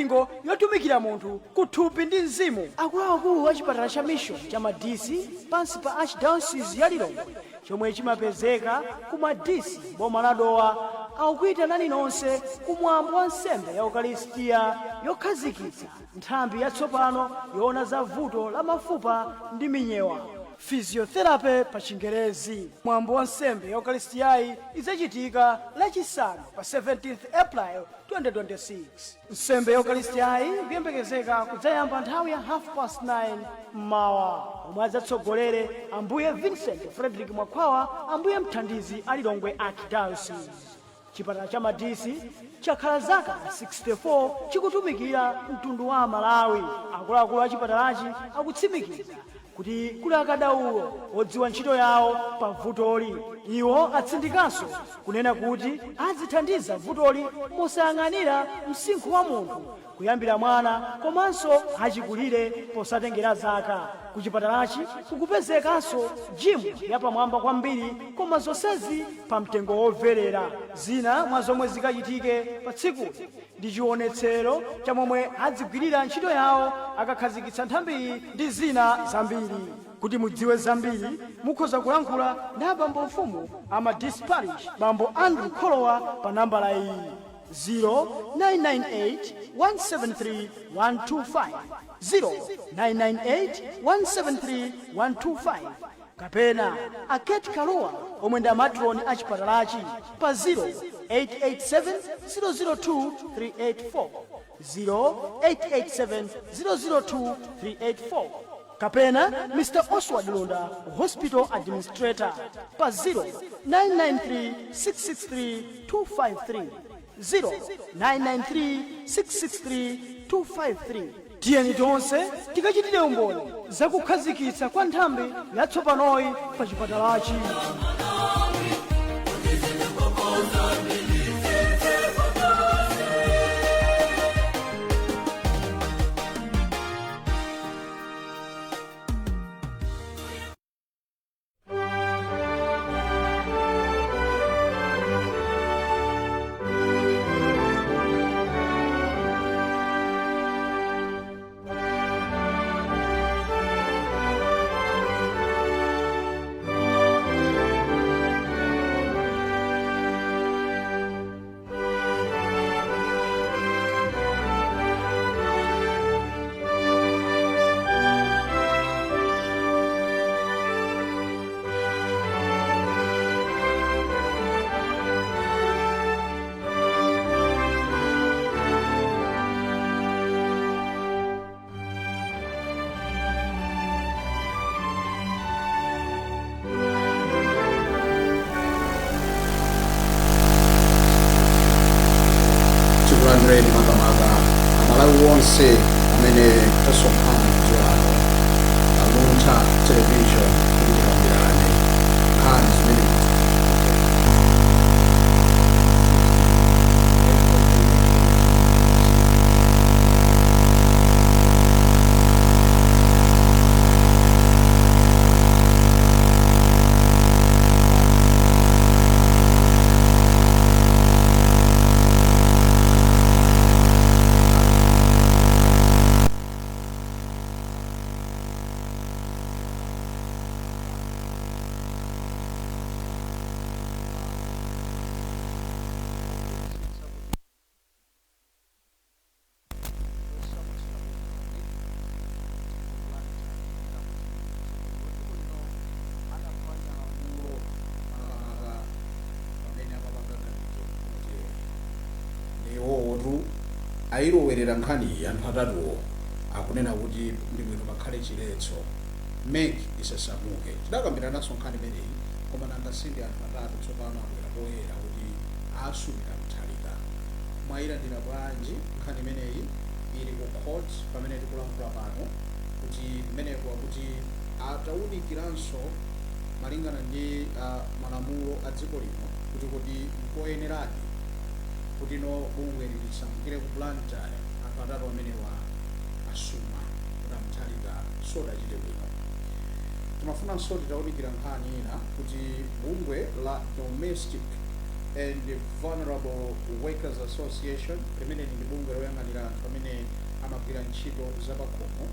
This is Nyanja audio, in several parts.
mpingo yotumikira munthu kuthupi ndi mzimu. Akuluakulu a chipatala cha Mission cha Madisi pansi pa Archdiocese ya Lilongwe, chomwe chimapezeka ku Madisi, boma la Dowa, akukuyitanani nonse kumwambo wa nsembe ya Ukalistiya yokhazikitsa nthambi yatsopano yoona za vuto la mafupa ndi minyewa, physiotherapy pa Chingerezi. Mwambo wa nsembe ya Ukalistiyayi idzachitika Lachisanu pa 17 April 2026. Nsembe ya Ukalistiyayi ikuyembekezeka kudzayamba nthawi ya 9:30 mmawa, omwe adzatsogolere Ambuye Vincent Frederick Mwakhwawa, Ambuye mthandizi a Lilongwe Archdiocese. Chipatala cha Madisi chakhala zaka 64 chikutumikira mtundu wa Malawi. Akuluakulu a chipatalachi akutsimikiza kuti kuli akadaulo odziwa ntchito yawo pa vutoli. Iwo atsindikanso kunena kuti azithandiza vutoli mosayang'anira msinkhu wa munthu, kuyambira mwana komanso achikulire, posatengera zaka. Kuchipatalachi kukupezekanso gym yapamwamba kwambiri, koma zonsezi pa mtengo womverera. Zina mwa zomwe zikachitike pa tsikuli ndi chionetsero cha momwe adzigwirira ntchito yawo akakhazikitsa nthambiyi ndi zina zambiri. Kuti mudziwe zambiri, mukhoza kulankhula ndi abambo mfumu a Madisi Parish, Bambo Andrew Kholowa, pa nambala iyi: 0998 173 125, 0998 173 125, kapena Aketi Kaluwa, omwe ndi amatroni a chipatalachi, pa 0887 002 384, 0887 002 384, kapena Mr Oswald Lunda, hospital administrator, pa 0993 663 253, 0993 663 253. Tiyeni tonse tikachitire umboni zakukhazikitsa kwa nthambi yatsopanoyi pa chipatalachi. Tikulandireni makamaka Amalawi onse amene tasonkhana kudzerano pa Luntha Television kuti tikambirane nkhani zimene Makamaka pamene amapanga ganizo motero ndiwowotu ayilowerera nkhaniyi. Anthu atatuwo akunena kuti ndi bwino pakhale chiletso, MEC isasamuke. Tidakambiranaso nkhani imeneyi, koma nanga sindi anthu atatu tsopano abwera poyera kuti asumira Mutharika. Mwayilandira bwanji nkhani imeneyi? Ili ku court pamene tikulankhula pano, kuti mmeneko akuti atawunikiranso malingana ndi malamulo a dziko lino kuti kodi nkoyeneradi kuti no bungwe lisamukire ku Blantyre. Anthu atatu amenewa asuma kuti aMutharika sodachite bwino. Timafunanso titawunikira nkhani ina kuti bungwe la Domestic and Vulnerable Workers Association, limene ndi bungwe loyang'anira anthu amene amagwira ntchito zapakhomo.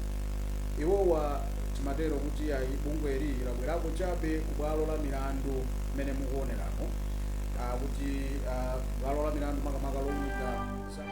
Iwowa timatero kuti ayi, bungweli labwerako chabe ku bwalo la milandu mmene mukuoneramo, kuti bwalo la milandu makamaka lowunika za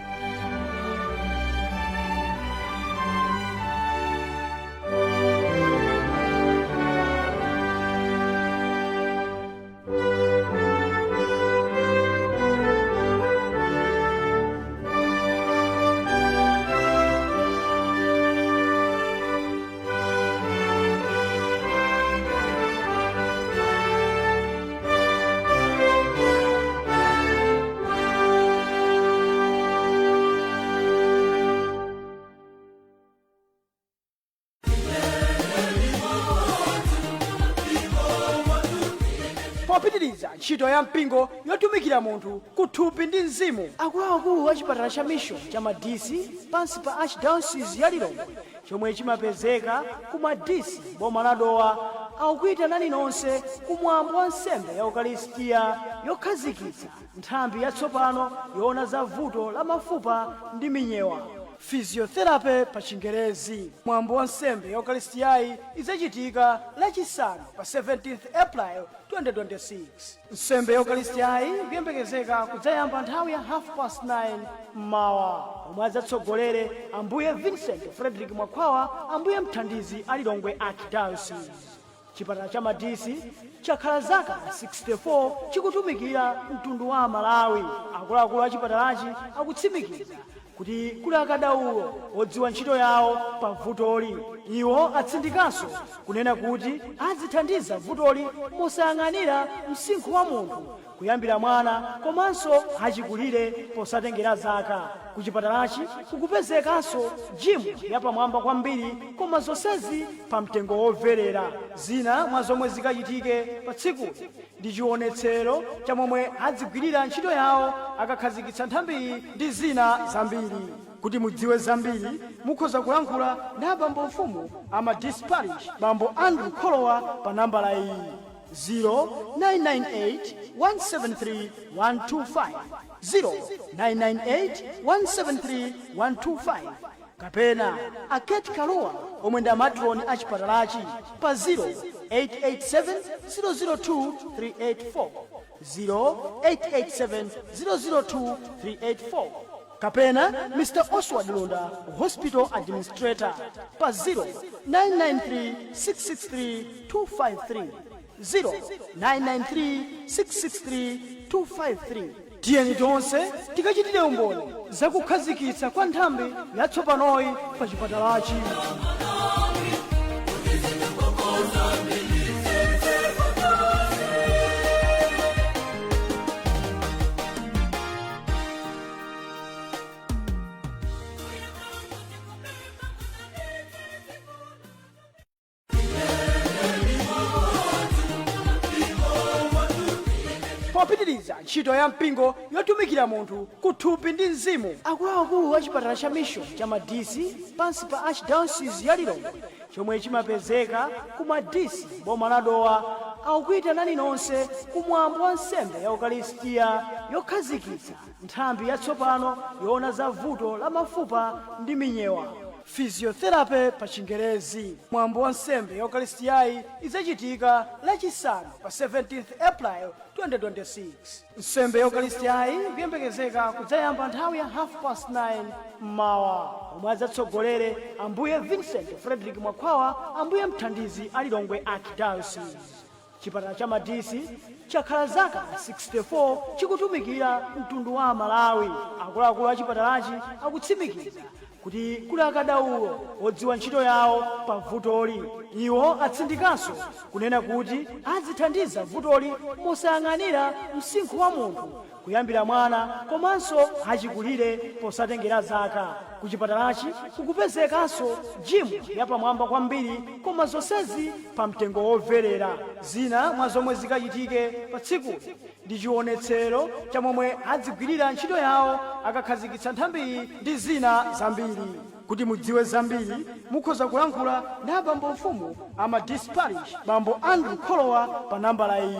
Popitiriza ntchito ya mpingo yotumikira munthu kuthupi ndi mzimu, akuluakulu a chipatala cha Mission cha Madisi pansi pa Archdiocese ya Lilongwe, chomwe chimapezeka ku Madisi, boma la Dowa, akukuyitanani nonse kumwambo wa nsembe ya Ukalistiya yokhazikitsa nthambi yatsopano yoona za vuto la mafupa ndi minyewa, physiotherapy pa Chingerezi. Mwambo wa nsembe ya Ukalistiyayi idzachitika Lachisanu pa 17th April 2026. Nsembe ya Ukalistiyayi ikuyembekezeka kudzayamba nthawi ya 9:30 mmawa, omwe adzatsogolere Ambuye Vincent Frederick Mwakhwawa, Ambuye mthandizi a Lilongwe Archdiocese. Chipatala cha Madisi chakhala zaka 64 chikutumikira mtundu wa Malawi. Akuluakulu a chipatalachi akutsimikiza kuti kuli akadaulo odziwa ntchito yawo pa vutoli. Iwo atsindikanso kunena kuti azithandiza vutoli mosayang'anira msinkhu wa munthu, kuyambira mwana komanso achikulire, posatengera zaka. Kuchipatalachi kukupezekanso gym yapamwamba kwambiri, koma zonsezi pa mtengo womverera. Zina mwa zomwe zikachitike pa tsikuli ndi chionetsero cha momwe adzigwirira ntchito yawo akakhazikitsa nthambiyi ndi zina zambiri. Kuti mudziwe zambiri, mukhoza kulankhula ndi abambo mfumu a Madisi Parish, Bambo Andrew Kholowa, pa nambala iyi: 0998 173 125, 0998 173 125, kapena Aketi Kaluwa, omwe ndi amatroni a chipatalachi, pa 0887 002 384, 0887 002 384, kapena Mr Oswald Lunda, hospital administrator, pa 0993 663 253, 0993 663 253. Tiyeni tonse tikachitire umboni zakukhazikitsa kwa nthambi yatsopanoyi pa chipatalachi. Popitiriza ntchito ya mpingo yotumikira munthu kuthupi ndi mzimu, akuluakulu a chipatala cha Mission cha Madisi pansi pa Archdiocese ya Lilongwe, chomwe chimapezeka ku Madisi, boma la Dowa, akukuyitanani nonse kumwambo wa nsembe ya Ukalistiya yokhazikitsa nthambi yatsopano yoona za vuto la mafupa ndi minyewa, physiotherapy pa Chingerezi. Mwambo wa nsembe ya Ukalistiyayi idzachitika Lachisanu pa 17th April 2026. Nsembe ya Ukalistiyayi ikuyembekezeka kudzayamba nthawi ya 9:30 mmawa, omwe adzatsogolere Ambuye Vincent Frederick Mwakhwawa, Ambuye mthandizi a Lilongwe Archdiocese. Chipatala cha Madisi chakhala zaka 64 chikutumikira mtundu wa Malawi. Akuluakulu a chipatalachi akutsimikiza kuti kuli akadaulo odziwa ntchito yawo pa vutoli. Iwo atsindikanso kunena kuti azithandiza vutoli mosayang'anira msinkhu wa munthu, kuyambira mwana komanso achikulire, posatengera zaka. Kuchipatalachi kukupezekanso gym yapamwamba kwambiri, koma zonsezi pa mtengo womverera. Zina mwa zomwe zikachitike pa tsikuli ndi chionetsero cha momwe adzigwirira ntchito yawo akakhazikitsa nthambiyi ndi zina zambiri. Kuti mudziwe zambiri, mukhoza kulankhula ndi abambo mfumu a Madisi Parish, Bambo Andrew Kholowa, pa nambala iyi: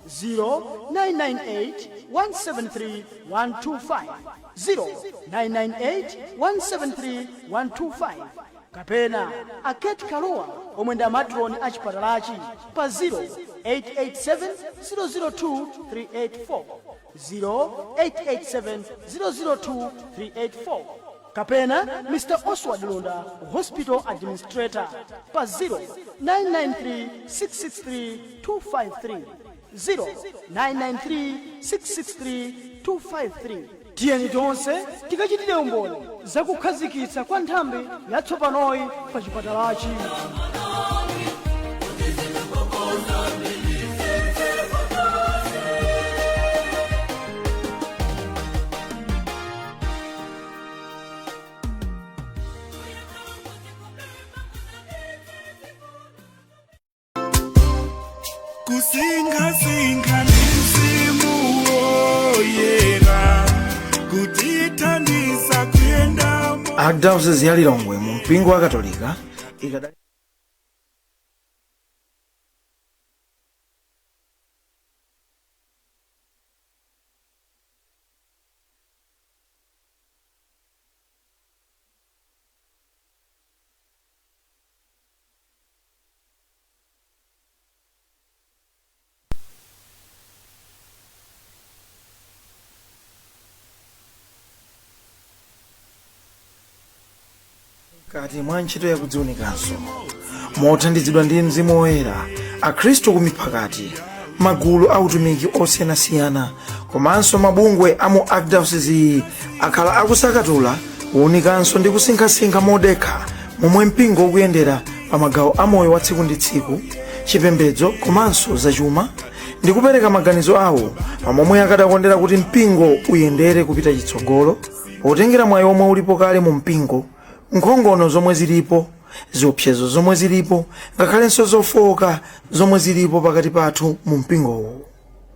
0998 173 125, 0998 173 125, kapena Aketi Kaluwa omwe ndi amatroni a chipatalachi pa 0887 002 384, 0887 002 384, kapena Mr Oswald Lunda, hospital administrator, pa 0993 663 253, 0993 663 253. Tiyeni tonse tikachitire umboni zakukhazikitsa kwa nthambi yatsopanoyi pa chipatalachi. Kusinkhasinkha mzimu woyera kutithandiza kuyenda. Archdiocese ya Lilongwe mu mpingo wa Katolika ikadali kati mwa ntchito yakudziwunikanso. Mothandizidwa ndi Mzimu Woyera, akhristu kumiphakati, magulu autumiki osiyanasiyana komanso mabungwe a mu archdiocese akhala akusakatula, kuwunikanso ndi kusinkhasinkha modekha momwe mpingo ukuyendera pa magawo a moyo wa tsiku ndi tsiku, chipembedzo komanso zachuma, ndi kupereka maganizo awo pamomwe akadakondera kuti mpingo uyendere kupita chitsogolo, potengera mwayi omwe ulipo kale mu mpingo, nkhongono zomwe zilipo, ziopsezo zomwe zilipo, ngakhalenso zofowoka zomwe zilipo pakati pathu mu mpingowu.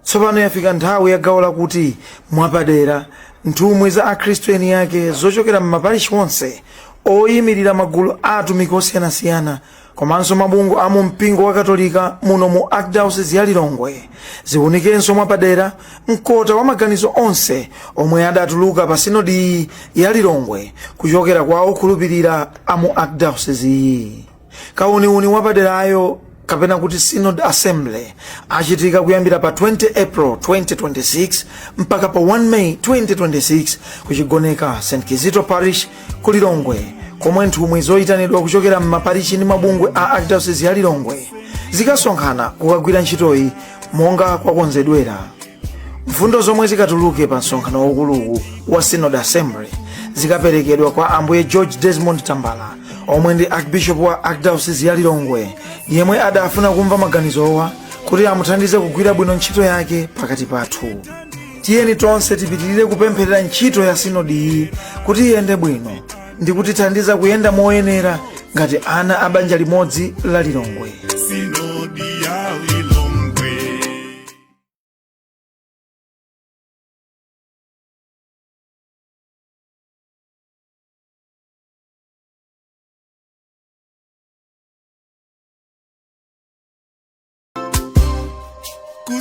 Tsopano yafika nthawi ya gawo lakuti mwapadera nthumwi za akhristu eni ake zochokera m'maparishi onse, oyimirira magulu a atumiki osiyanasiyana komanso mabungwe a mu mpingo wa Katolika muno mu Archdiocese ya Lilongwe, ziwunikenso mwapadera mkota wa maganizo onse omwe adatuluka pa sinodi ya Lilongwe kuchokera kwa okhulupirira a mu archdiocese iyi. Kauniuni wapaderayo, kapena kuti Synod Assembly, achitika kuyambira pa 20 April 2026 mpaka pa 1 May 2026 kuchigoneka St Kizito Parish ku Lilongwe, komwe nthumwi zoyitanidwa kuchokera m'maparishi ndi mabungwe a Archdiocese ya Lilongwe zikasonkhana kukagwira ntchitoyi monga kwakonzedwera. Mfundo zomwe zikatuluke pa msonkhano waukuluwu wa Synod Assembly zikaperekedwa kwa Ambuye George Desmond Tambala, omwe ndi Archbishop wa Archdiocese ya Lilongwe, yemwe adafuna kumva maganizowa kuti amuthandize kugwira bwino ntchito yake pakati pathu. Tiyeni tonse tipitirire kupempherera ntchito ya sinodi iyi kuti iyende bwino ndi kutithandiza kuyenda moyenera ngati ana a banja limodzi la Lilongwe. Sinodi ya Lilongwe.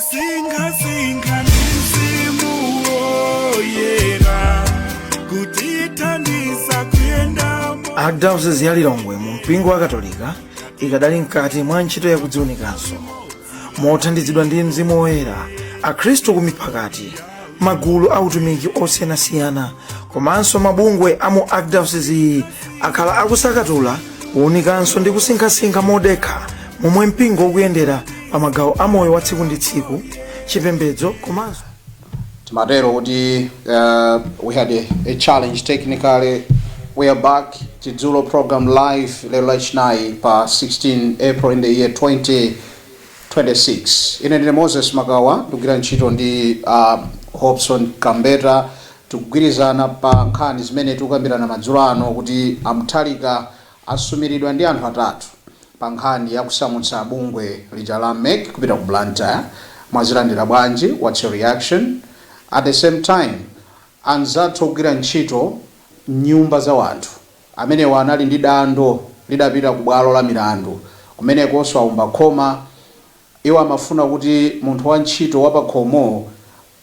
Kusinkhasinkha mzimu woyera kutithandiza kuyenda. Archdiocese ya Lilongwe mu mpingo wa Katolika ikadali mkati mwa ntchito yakudziwunikanso. Mothandizidwa ndi Mzimu Woyera, akhristu kumiphakati, magulu autumiki osiyanasiyana komanso mabungwe a mu archdiocese akhala akusakatula, kuwunikanso ndi kusinkhasinkha modekha momwe mpingo ukuyendera pa magawo a moyo wa tsiku ndi tsiku, chipembedzo komanso Timatero kuti we had a challenge technically. We are back, Chidzulo program live, lero Lachinayi pa 16 April in the year 2026. Ine ndine Moses Makawa, ndikugwira ntchito ndi Hobson Kambeta. Tikugwirizana pa nkhani zimene tikukambirana madzulo ano, kuti Amthalika asumiridwa ndi anthu atatu pa nkhani yakusamutsa bungwe lija la MEC kupita ku Blantyre. Mwazilandira bwanji? What's your reaction? At the same time, anzathu ogwira ntchito nyumba za wanthu amenewa anali ndi dando lidapita ku bwalo la milandu, kumenekonso aumba khoma. Iwo amafuna kuti munthu wa ntchito wapakhomo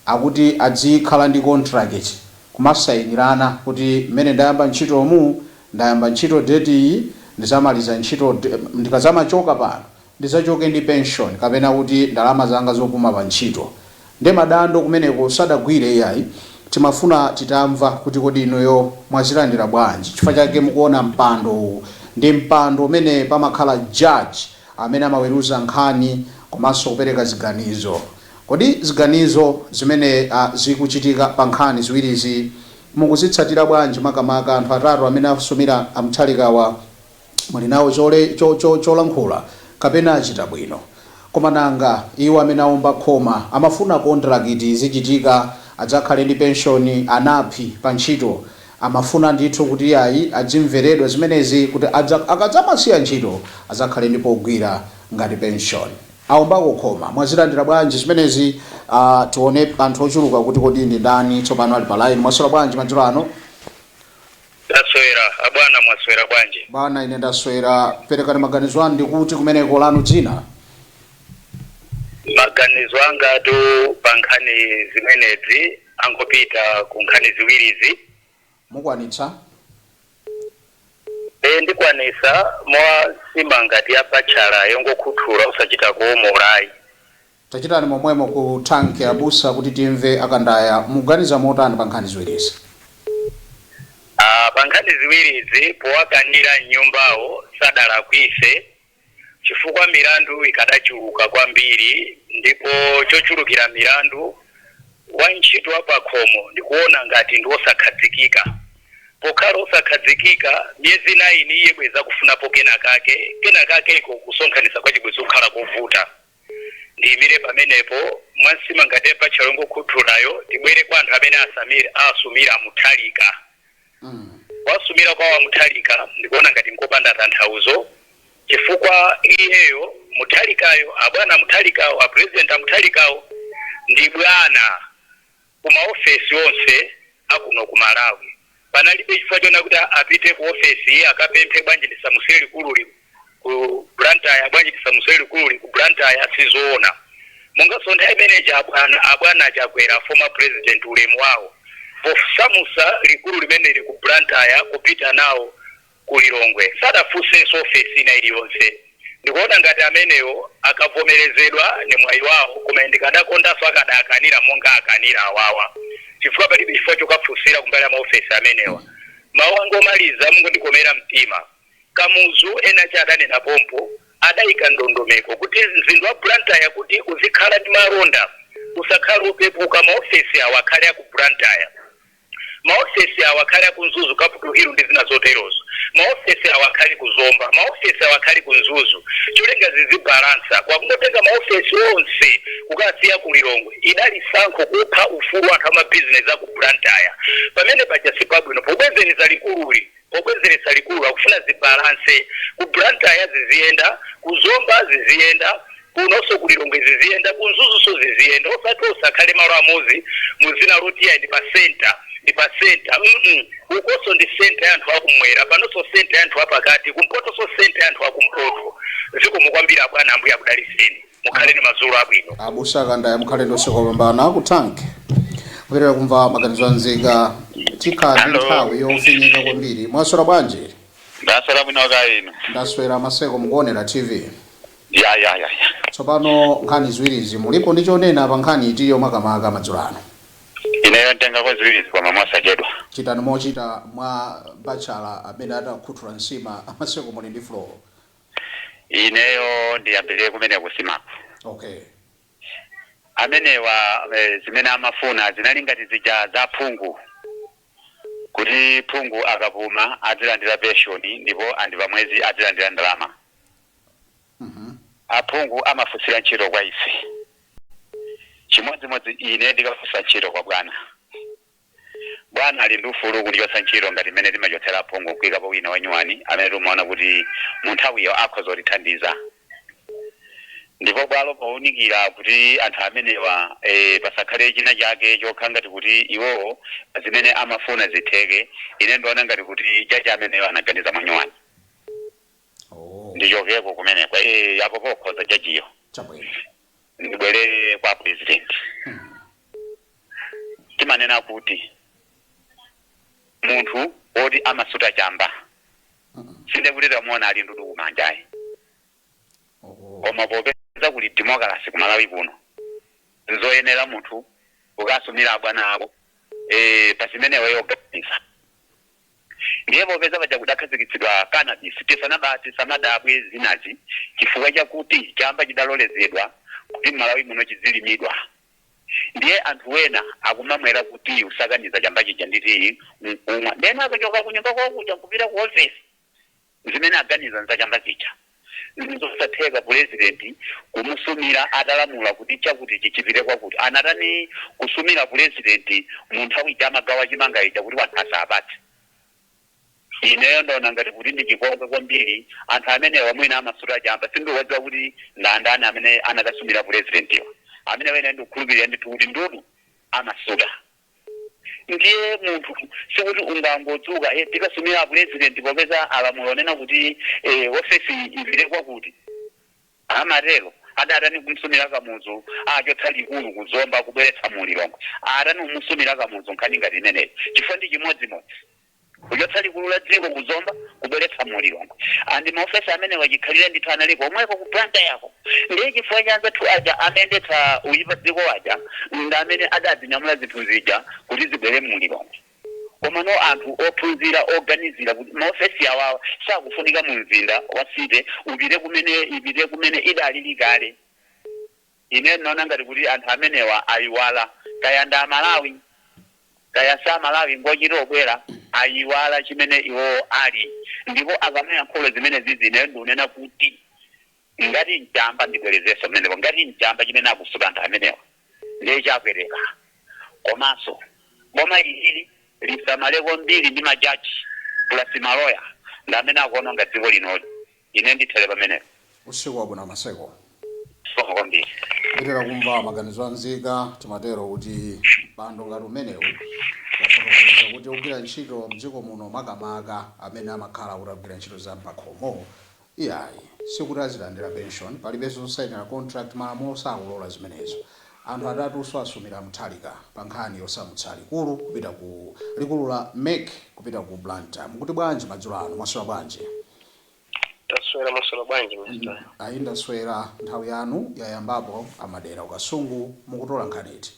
akuti adzikhala ndi contract, kumasayinirana kuti mmene ndayamba ntchitomu, ndayamba ntchito date iyi, ndizamaliza ntchito ndikazamachoka pano ndizachoke ndi pension kapena kuti ndalama zanga zopuma pa ntchito. Nde madando kumeneko sadagwire iyayi. Timafuna titamva kuti kodi inuyo mwazilandira bwanji? Chifukwa chake mukuona mpando uwu ndi mpando umene pamakhala judge amene amaweruza nkhani komanso kupereka ziganizo. Kodi ziganizo zimene zikuchitika pa nkhani ziwirizi mukuzitsatira bwanji? Makamaka anthu atatu amene asumira a Mutharikawa, muli nawo cholankhula kapena achita bwino? Koma nanga iwo amene aomba khoma amafuna contract zichitika, adzakhale ndi pension anaphi pa ntchito, amafuna ndithu kuti ayi, adzimveredwa zimenezi kuti akadzamasiya ntchito adzakhale ndi pogwira ngati pension, aombako khoma, mwazilandira bwanji zimenezi? Tione anthu ochuluka kuti kodi ndi ndani tsopano ali pa line. Mwaswera bwanji madzulo ano? Ndaswera abwana, mwaswera bwanji? Bwana, ine ndaswera. Perekani maganizo anu, ndikuti kumeneko, lanu dzina? Maganizo angatu pa nkhani zimenezi angopita ku nkhani ziwirizi. Mukwanitsa? E, ndikwanisa mwa nsima ngati ya bachala yongokhuthula usachita kuomorayi. Tachitani momwemo ku tanki, abusa, kuti timve. Akandaya, muganiza motani pa nkhani ziwirizi? Ah, pa nkhani ziwirizi, powakanira mnyumbawo sadalakwise, chifukwa milandu ikadachuluka kwambiri, ndipo chochulukira milandu, wantchito wa pakhomo ndikuona ngati ndi osakhazikika. Pokhala osakhazikika miyezi 9, iye bweza kufunapo kenakake kenakakeko, kusonkhanitsa kwa chibwezi kukhala kovuta. Ndiyimire pamenepo mwansima ngati bachala yongokhuthulayo. Tibwere kwa anthu amene asamira, asumira Mutharika. Wasumira kwa Mutharika ndikuona ngati nkopanda tanthauzo, chifukwa iyeyo Mutharikayo, abwana Mutharikawo, a president amutharikawo ndi bwana kumaofesi onse akuno ku Malawi. Panalibe chifukwa chona kuti apite ku ofesi iye akapemphe, "Bwanji ndisamusire likululi ku Blantyre? Bwanji ndisamusire likululi ku Blantyre?" Sizoona. Monganso nthawi imeneji abwana Chakwera, former president, ulemu wawo, posamusa likulu limeneli ku Blantyre kupita nawo ku Lilongwe, sadafunsenso ofesi ina iliyonse. Ndikuona ngati amenewo akavomerezedwa ni mwayi wawo, koma ndikadakondanso akadakanira monga akanira awawa, chifukwa palibe chifukwa chokafunsira kumbali ya maofesi amenewa. Mawu angomaliza, mungondikomera mtima, Kamuzu ena chadanena pompo, adayika ndondomeko kuti mzinda wa Blantyre kuti uzikhala ndi malonda, usakhale upepuka, maofesi awo akhale aku Blantyre, maofesi awo akhale aku Mzuzu, Capital Hill ndi zina zoterozo, maofesi awo akhale ku Zomba, maofesi awo akhale ku Mzuzu, cholinga zizibalansa. Kwakungotenga maofesi onse kukasiya ku Lilongwe idali sankho, kupha ufulu anthu amabizinesi aku Blantyre. Pamene paja sipabwino. Pobwezereza likululi, pobwezeretsa likulu, akufuna zibalanse, ku Blantyre ziziyenda, ku Zomba ziziyenda, kunonso ku Lilongwe ziziyenda, ku Mzuzuso ziziyenda, osati osakhale malo amodzi muzina loti ya ndi pa center, ndi pa center. Ukonso ndi center ya anthu akumwera, panonso center ya anthu apakati, kumpotonso center ya anthu akumpoto. Zikomo kwambiri abwana, Ambuye akudaliseni, mukhale ndi madzulo abwino. Abusa Akandaya, mukhale ndi usiku wopambana. Ku tank kupereka kumva maganizo anzika, tikhala ndi Hello. nthawi yofinyika kwambiri. Mwaswera bwanji? Ndaswera bwino, ka inu? Ndaswera. Maseko, mukuonera TV. Ya. Tsopano nkhani ziwirizi, mulipo ndi chonena pa nkhani itiyo makamaka madzulo ano? Ineyo ntengako ziwirizi, koma mwasachedwa. Chitani mochita mwa bachala amene atakhuthula nsima. Amaseko, muli ndi floor. Ineyo ndiyambirire kumene kusimako. Okay. Amenewa zimene amafuna zinali ngati zija za phungu, kuti phungu akapuma azilandira pension, ndipo andi pamwezi azilandira ndalama. Aphungu amafunsira ntchito kwa ife, chimodzimodzi ine ndikafunsa ntchito kwa bwana, bwana ali ndi ufulu kundichotsa ntchito ngati mmene timachotsera aphungu, kuyikapo wina wanyuwani amene timaona kuti mu nthawiyo akhoza kutithandiza. Ndipo bwalo powunikira kuti anthu amenewa pasakhale china chake chokha ngati kuti iwowo zimene amafuna zitheke, ine ndiona ngati kuti jaji ameneyo anaganiza mwanyuwani. Oh. Ndichokeko kumeneko, apo pokhoza jajiyo. Chabwino. Ndibwerere kwa president. Timanena kuti munthu woti amasuta chamba, sinde kuti tamuona ali ndudu kumanjayi. Oho. Koma popeza kuli democracy kumalawi kuno, nzoyenera munthu ukasumira abwana ako pachimene weyo oganiza. Ndiye popeza paja kudakhazikitsidwa cannabis, tisamadabwe zinazi, chifukwa chakuti chamba chidalolezedwa kuti m'Malawi muno chizilimidwa. Ndiye anthu wena akumamwera kuti usakaniza chamba chija nditi nkumwa, ndena akachoka kunyumba kwakuja nkupita ku office, zimene aganiza nzachamba chija. Nzosatheka purezidenti kumusumira atalamula kuti chakuti chichipite kwakuti. Anatani kusumira purezidenti mu nthawi ija amagawa chimanga ija kuti wanthu asapatse? Ineyo ndaona ngati kuti ndi chipongwe kwambiri. Anthu amenewa mwina amasuta chamba, sindikudziwa kuti ndandani amene anakasumira purezidentiwa. Amene wene ndikukhulupirira ndithu kuti ndudu amasuta. Ndiye munthu sikuti ungangodzuka, tikasumira purezidenti popeza alamulo onena kuti ofesi ipite kwakuti. Amatero adatani kumsumira Kamuzu achotsa likulu kuzomba kubweretsa mulilongo? Atani kumusumira Kamuzu nkhani ngati imeneyo? Chifukwa ndi chimodzimodzi kuchotsa likulu la dziko kuzomba kubweretsa mulilongo. Andi maofesi amene wachikhalire ndithu analiko omweko ku Blantyre yako. Ndiye chifukwa cha anzathu aja amayendetsa uyipa dziko aja, ndi amene adazinyamula zinthu zija kuti zibwere mulilongo. Koma no, anthu ophunzira oganizira kuti maofesi awawa sakufunika mu mzinda wa city, upite kumene ipite kumene idalili kale. Ine ndinaona ngati kuti anthu amenewa ayiwala, kaya ndi Amalawi kaya sa Malawi, ngochita obwera, ayiwala chimene iwo ali. Ndipo akamayankhula zimene zizi, ine ndikunena kuti ngati mchamba, ndibwerezenso mmenepo, ngati mchamba chimene akusuta anthu amenewa ndiye chakwereka. Komanso boma ilili lisamale kwambiri ndi majaji plus maloya, ndi amene akuononga dziko linoli. Ine ndithere pamenepo. Usiku wabwino, Maseko. Soko kwambiri. Kuitera kumva maganizo anzika, timatero kuti mpando ngati umenewu wafotokoza kuti ogwira ntchito mdziko muno, makamaka amene amakhala kuti agwira ntchito za mpakhomo, iyayi, sikuti azilandira pension, palibenso zosayinira contract, malamulo sakulola zimenezo. Anthu atatunso asumira Mutharika pa nkhani yosamutsa likulu kupita ku likulu la MEC kupita ku Blantyre. Mukuti bwanji madzulo ano? Mwaswera bwanji? Taswera. Maswera bwanji, Mr? Ayi, ndaswera. Nthawi yanu yayambapo, amadera ukasungu, mukutola nkhaniti?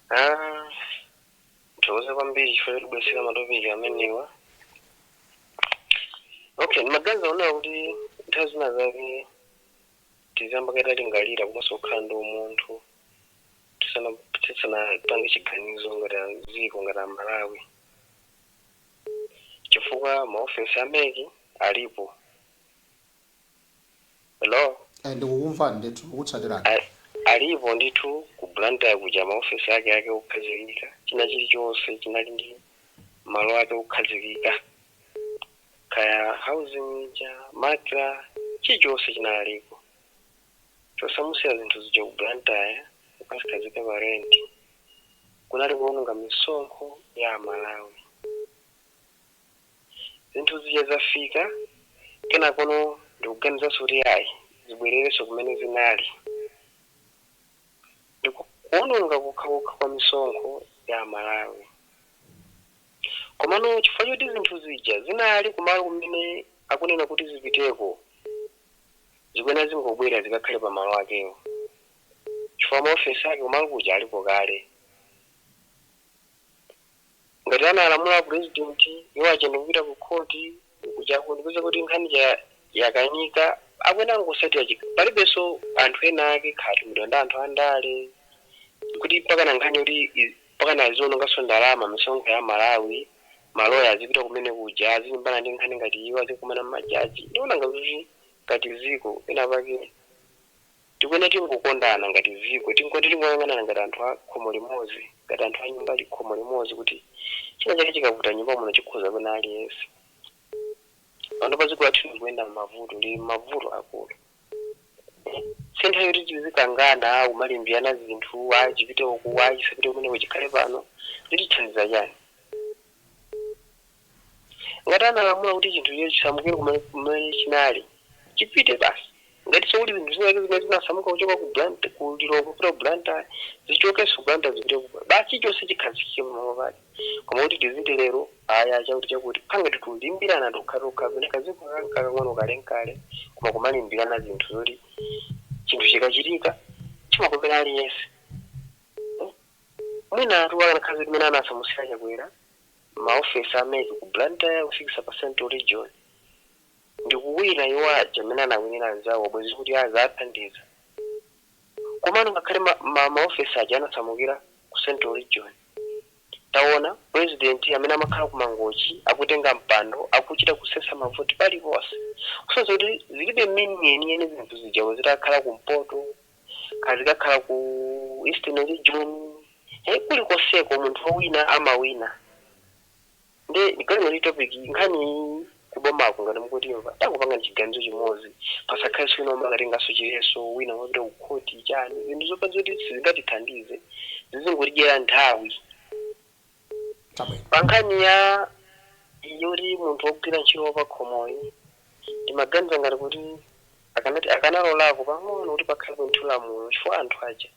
Ah, thokoze kwambiri chifukwa chotibwesera ma topic amenewa. Okay, ndimaganiza kuona kuti nthawi zina zake tiziyamba katalingalira komanso kukhala ndi umunthu tisanapange chiganizo ngati aziko, ngati Amalawi, chifukwa maofesi a MEC alipo. Hello? Ndikukumvani ndithu, ndikutsatirani. Alipo ndithu ku Blantyre kuja, maofesi ake okhazikika, china chilichonse chinali ndi malo ake okhazikika, kaya housing ija, MACRA, chilichonse chinaliko. Chosamusira zinthu zija ku Blantyre kukazikhazika pa rent kunali kuononga misonkho ya Malawi. Zinthu zija zafika kenakono, ndikuganizanso kuti ayi, zibwererenso kumene zinali, ndikuononga kukhakukha kwa misonkho ya Malawi. Komano chifukwa choti zinthu zija zinali kumalo kumene akunena kuti zipiteko, zikwena zingobwera zikakhale pa malo akewo, chifukwa maofesi ake kumalo kuja alipo kale. Ngati analamula president, iwo achenda kupita ku khoti kuchako, ndipeza kuti nkhani yakanika, akwena angosatira. Palibenso anthu ena ake khatumidwa ndi anthu andale kuti pakana nkhani yoti pakana aziononganso ndalama, misonkho ya Malawi, maloya azipita kumene kuja, azilimbana ndi nkhani ngati iwo azikumana mmajaji. Ndiona ngati ngati ziko ena pake tikuena tingokondana ngati ziko, tingondi tingoyang'anana ngati anthu a khomo limodzi, ngati anthu a nyumba khomo limodzi, kuti china chake chikavuta nyumba muno chikhuza kwena aliyense. Pano pa dziko lathu likuyenda m'mavuto, lili m'mavuto akulu. Si nthawi yoti tizikangana, kumalimbirana zinthu, ayi chipite uku, ayi chisapite kumeneko, chikhale pano. Zitithandiza chani ngati analamula kuti chinthu icho chisamukire kumene chinali? Chipite basi. Ngatinso kuti zinthu zinake zimene zinasamuka kuchoka ku Blantyre, ku Lilongwe kupita ku Blantyre, zichokenso ku Blantyre zipite ku, basi chilichonse chikhazikike pamalo pake. Koma kuti tiziti lero aya chakuti chakuti panga tikulimbirana tokhatokha pene kaziko kakang'ono kalenkale, koma kumalimbirana zinthu zoti chinthu chikachitika chimakopera aliyense. Mwina atu akanakhala kuti mene anasamusira Chakwera maofesi a MEC ku Blantyre kufikisa pa Central Region ndikuwina iwo aja amene anawinira anzawo, bwezi kuti azathandiza. Komano ngakhale maofesi aja anasamukira ku Central Region, taona president amene amakhala ku Mangochi akutenga mpando, akuchita kusesa mavoti paliponse, kusonyeza kuti zilibe meaning yeniyeni zinthu zijawo zitakhala kumpoto, kazikakhala ku Eastern Region, kulikonseko munthu wowina amawina. Nde ndiganiza topic nkhani kubomako, ngati mukutimva, tangopanga chiganizo chimodzi, pasakhalenso wina omwe akatenganso chileso, wina wapita ku khoti chani, zinthu zopanza kuti sizingatithandize, zizingotidyera nthawi. Chabwino. Pa nkhani ya yoti munthu wogwira ntchito wapakhomoyi, ndimaganiza ngati kuti akanati akanalolako pang'ono kuti pakhale kunthu lamulo, chifukwa anthu aja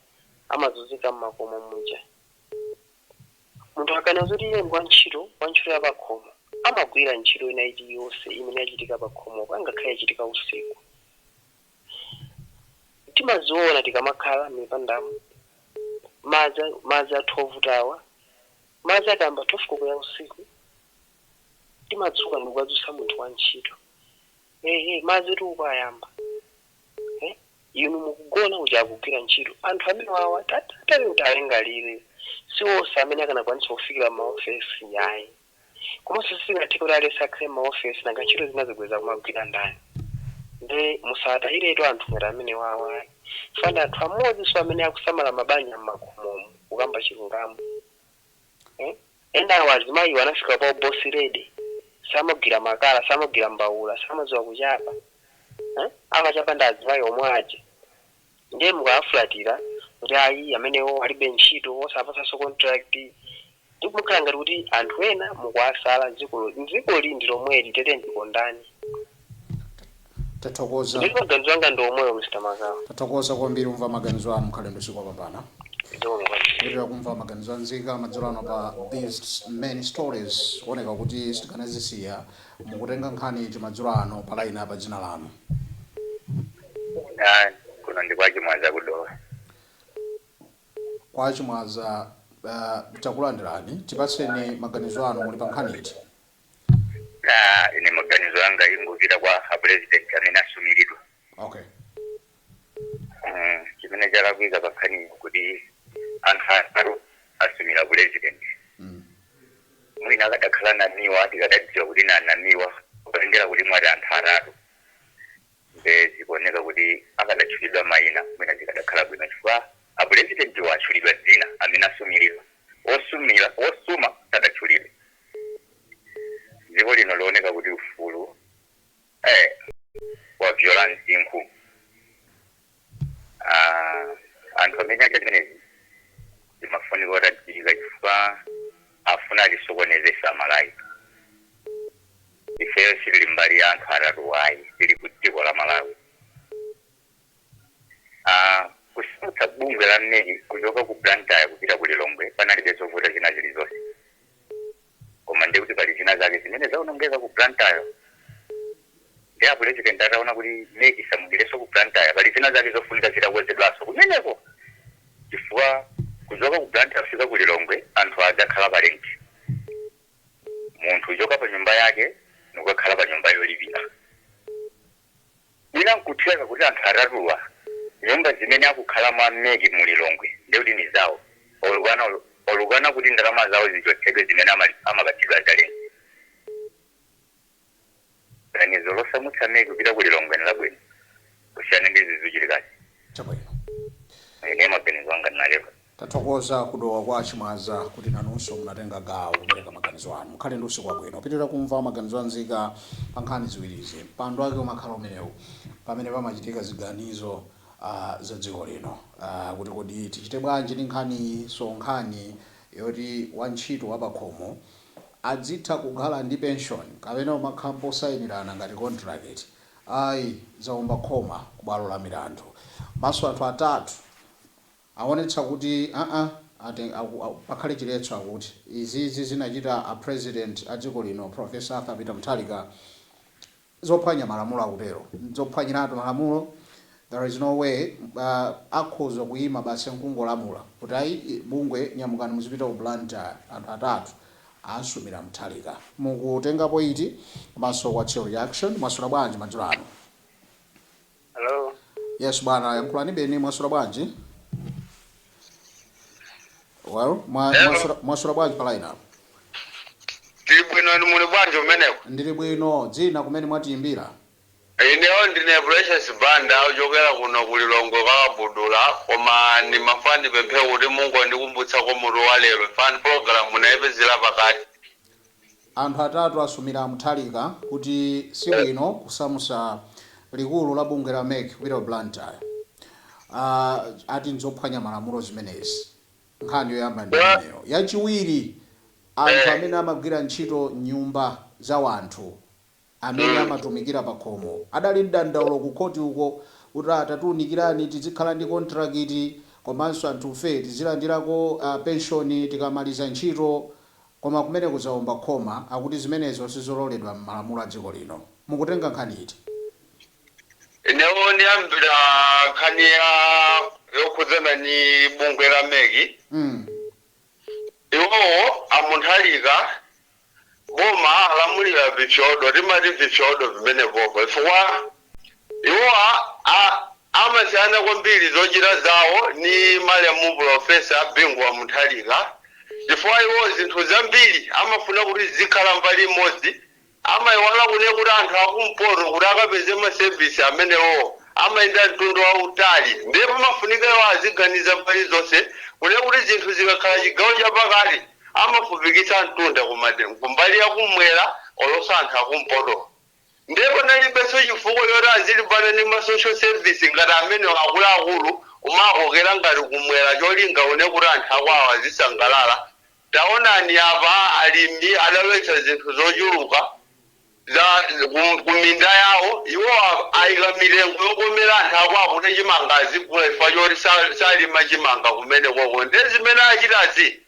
amazunzika mmakomo muja. Munthu akana zoti iye ndi wantchito, wantchito ya pakhomo, amagwira ntchito ina iliyonse imene yachitika pakhomopo, angakhale yachitika usiku. Timaziona tikamakhala mipandamo, madzi athu ovutawa, madzi akayamba 12 koloko ya usiku, timadzuka ndikukadzutsa munthu wa ntchito, "Ehe, madzi tiuko ayamba." Inu mukugona, uja akugwira ntchito. Anthu amene wawa tatali kuti alingalire, si onse amene akanakwanisa kufikira maofesi yayi, komanso sizingatheke kuti alese akhale maofesi, nanga ntchito zina zibweza kumagwira ndani? Nde musatayiretu anthu ngati amene wawa, fana anthu amodzi so amene akusamala mabanja mmakhomomo, kukamba chilungamo, eh? Ena awo azimayiwo anafika pa boss lady, samagwira makala, samagwira mbawula, samadziwa kuchapa, eh? Amachapa ndi azimayi omwe aja. Ndiye mukawafulatira kuti ayi, amenewo alibe ntchito, osapasanso contract, ndikumukhala ngati kuti anthu ena mukuwasala. Dzikoli ndi lomweli, tete ndikondani. Tathokoza. Ndipo maganizo anga ndi omweyo, Mr Magawa. Tathokoza kwambiri kumva maganizo anu. Mukhale ndi usiku wopambana. Zikomo kwambiri. Kupitirira kumva maganizo anzika madzulo ano pa these main stories, kuoneka kuti sitikanazisiya. Mukutenga nkhani madzulo ano pa line apa, dzina lanu? Ah, kuno ndi kwa Chimwaza, kuDowa. Kwa Chimwaza, takulandirani, tipatseni maganizo anu, muli pa nkhani iti? Ah, ine maganizo anga ingupita kwa a president amene asumiridwa. Chimene chalakwika pa nkhaniyo kuti anthu atatu asumira president. Mwina akadakhala Namiwa, tikadadziwa kuti na Namiwa, kutengera kuti mwati anthu atatu, nde zikuoneka kuti akadatchulidwa mayina mwina zikadakhala bwino, chifukwa a president watchulidwa dzina amene asumiridwa, osumira osuma sadatchulidwe. Dziko lino lioneka kuti ufulu wavyola msinkhu. Ah, anthu amene acha zimenezi zimafunika kutadziwika, chifukwa afuna atisokonezesa Amalawi. Ifeyo sitili mbali ya anthu atatu ayi, tili ku dziko la Malawi. Ah, kusamutsa bungwe la MEC kuchoka ku Blantyre kupita ku Lilongwe panalibe zovuta zina zilizonse, koma ndiye kuti pali zina zake zimene zaonongeka ku Blantyre. Ndi a president ataona kuti MEC isamukirenso ku Blantyre, pali zina zake zofunika zitakonzedwanso kumeneko, chifukwa kuchoka ku Blantyre kufika ku Lilongwe anthu adzakhala pa rent. Munthu uchoka pa nyumba yake nukakhala pa nyumba yolipira. Mwina nkutheka kuti anthu atatuwa nyumba zimene akukhalamo a MEC mu Lilongwe ndekuti ni zawo, olukana olukana kuti ndalama zawo zichotsedwe zimene amapatsidwa za rent. Ganizo losamutsa MEC kupita ku Lilongwe ni labwino kusiyana ndi zizuchitikazi. Chabwino. Ine maganizo anga ndinalero. Tathokoza kuDowa kwa Chimwaza kuti nanunso munatenga gawo kupereka maganizo anu. Mukhale ndi usiku wabwino. Pitirira kumva maganizo anzika pa nkhani ziwirizi. Mpando wake umakhala umenewu pamene pamachitika ziganizo za dziko lino, kuti kodi tichite bwanji ndi nkhani. So nkhani yoti wantchito wapakhomo adzitha kukhala ndi pension kapena umakhala posayinirana ngati contract. Ayi, zaomba khoma ku bwalo la milandu. Maso anthu atatu aonetsa kuti aa pakhale chiletso, akuti izizi zinachita a president a dziko lino, Professor Arthur Peter Mutharika, zophwanya malamulo. Akutero, zophwanyiratu malamulo. There is no way akhoza kuyima basi nkungolamula kuti ayi, bungwe nyamukani muzipita ku Blantyre. Anthu atatu asumira Mutharika. Mukutengapo iti komanso what's your reaction? Mwaswera bwanji madzulo ano? Hello. Yes bwana, yankhulani beni. Mwaswera bwanji? Well, Hello. mwaswera bwanji pa line apo? Tili bwino, ni muli bwanji umeneko? Ndili bwino. Dzina, kumene mwatiyimbira? Ineyo ndine Precious Banda, ochokera kuno ku Lilongwe Kakabudula, koma ndimafuna ndipemphe kuti mungondikumbutsa mutu wa lero fan program naipezera pakati. Anthu atatu asumira Mutharika kuti sibwino kusamusa likulu la bungwe la MEC kupita ku Blantyre. Ati nzophwanya malamulo zimenezi. Nkhani yoyamba ndi imeneyo. Yachiwiri, anthu amene amagwira ntchito nyumba za wanthu, amene amatumikira pakhomo, adali mdandaulo ku khoti uko kuti atatiunikirani tizikhala ndi contract, komanso anthufe tizilandirako pension tikamaliza ntchito. Koma kumene kuzaomba khoma, akuti zimenezo sizololedwa m'malamulo a dziko lino. Mukutenga nkhani iti? Ineyo ndiyambira nkhani ya yokhudzana ni bungwe la MEC. Iwowo aMutharika, boma alamulira vipyodo, timati vipyodo vimene popo, chifukwa iwowa amasiyana kwambiri zochita zawo ni malemu Professor Bingu wa Mutharika, chifukwa iwo zinthu zambiri amafuna kuti zikhala mbali imodzi. Amayiwala kune kuti anthu akumpoto kuti akapeze ma service amenewo amayenda mtundu wautali. Ndiye pamafunika iwo aziganiza mbali zonse, kune kuti zinthu zikakhala chigawo chapakati amafupikitsa mtunda kumbali yakumwera olosa anthu akumpoto. Ndiye panalibenso chifukwa choti azilimbana ndi ma social service ngati amene akuluakulu umakokera ngati kumwera, cholinga une kuti anthu akwawo azisangalala. Taonani apa, alimi adalowetsa zinthu zochuluka za kuminda yawo. Iwo ayika mitengo yokomera anthu akwawo kuti chimanga azigula, chifukwa choti salima chimanga kumene koko. Ndiye zimene achitazi,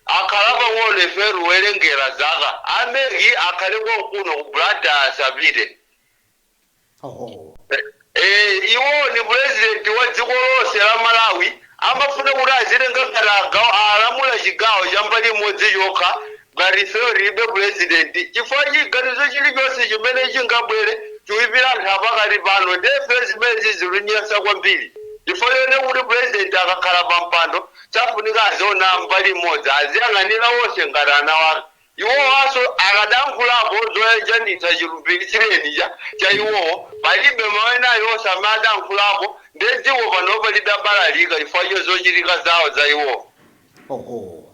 akhala pang'ono ife ruwerengera zaka, a MEC akhale konkuno ku Blantyre, asapite. Oho. Iwo ni president wa dziko lonse la Malawi, amafuna kuti azitenga ngati alamula chigawo cha mbali imodzi yokha, ngati ifeyo tilibe president, chifukwa chiganizo chilichonse chimene chingabwere chiwipira anthu apakati pano. Ndiye zimene zilinyasa kwambiri, chifukwa chone kuti president akakhala pa mpando safunika aziona mbali imodzi, aziyang'anira wonse ngati ana wake. Iwowaso akadankhulapo zoyanjanitsa chilumbiritsireni cha iwowo, palibe mawu ayonse amene adankhulapo. Ndiye dziko panopa lidabalalika chifukwa cha zochitika zawo za iwowo. Oho.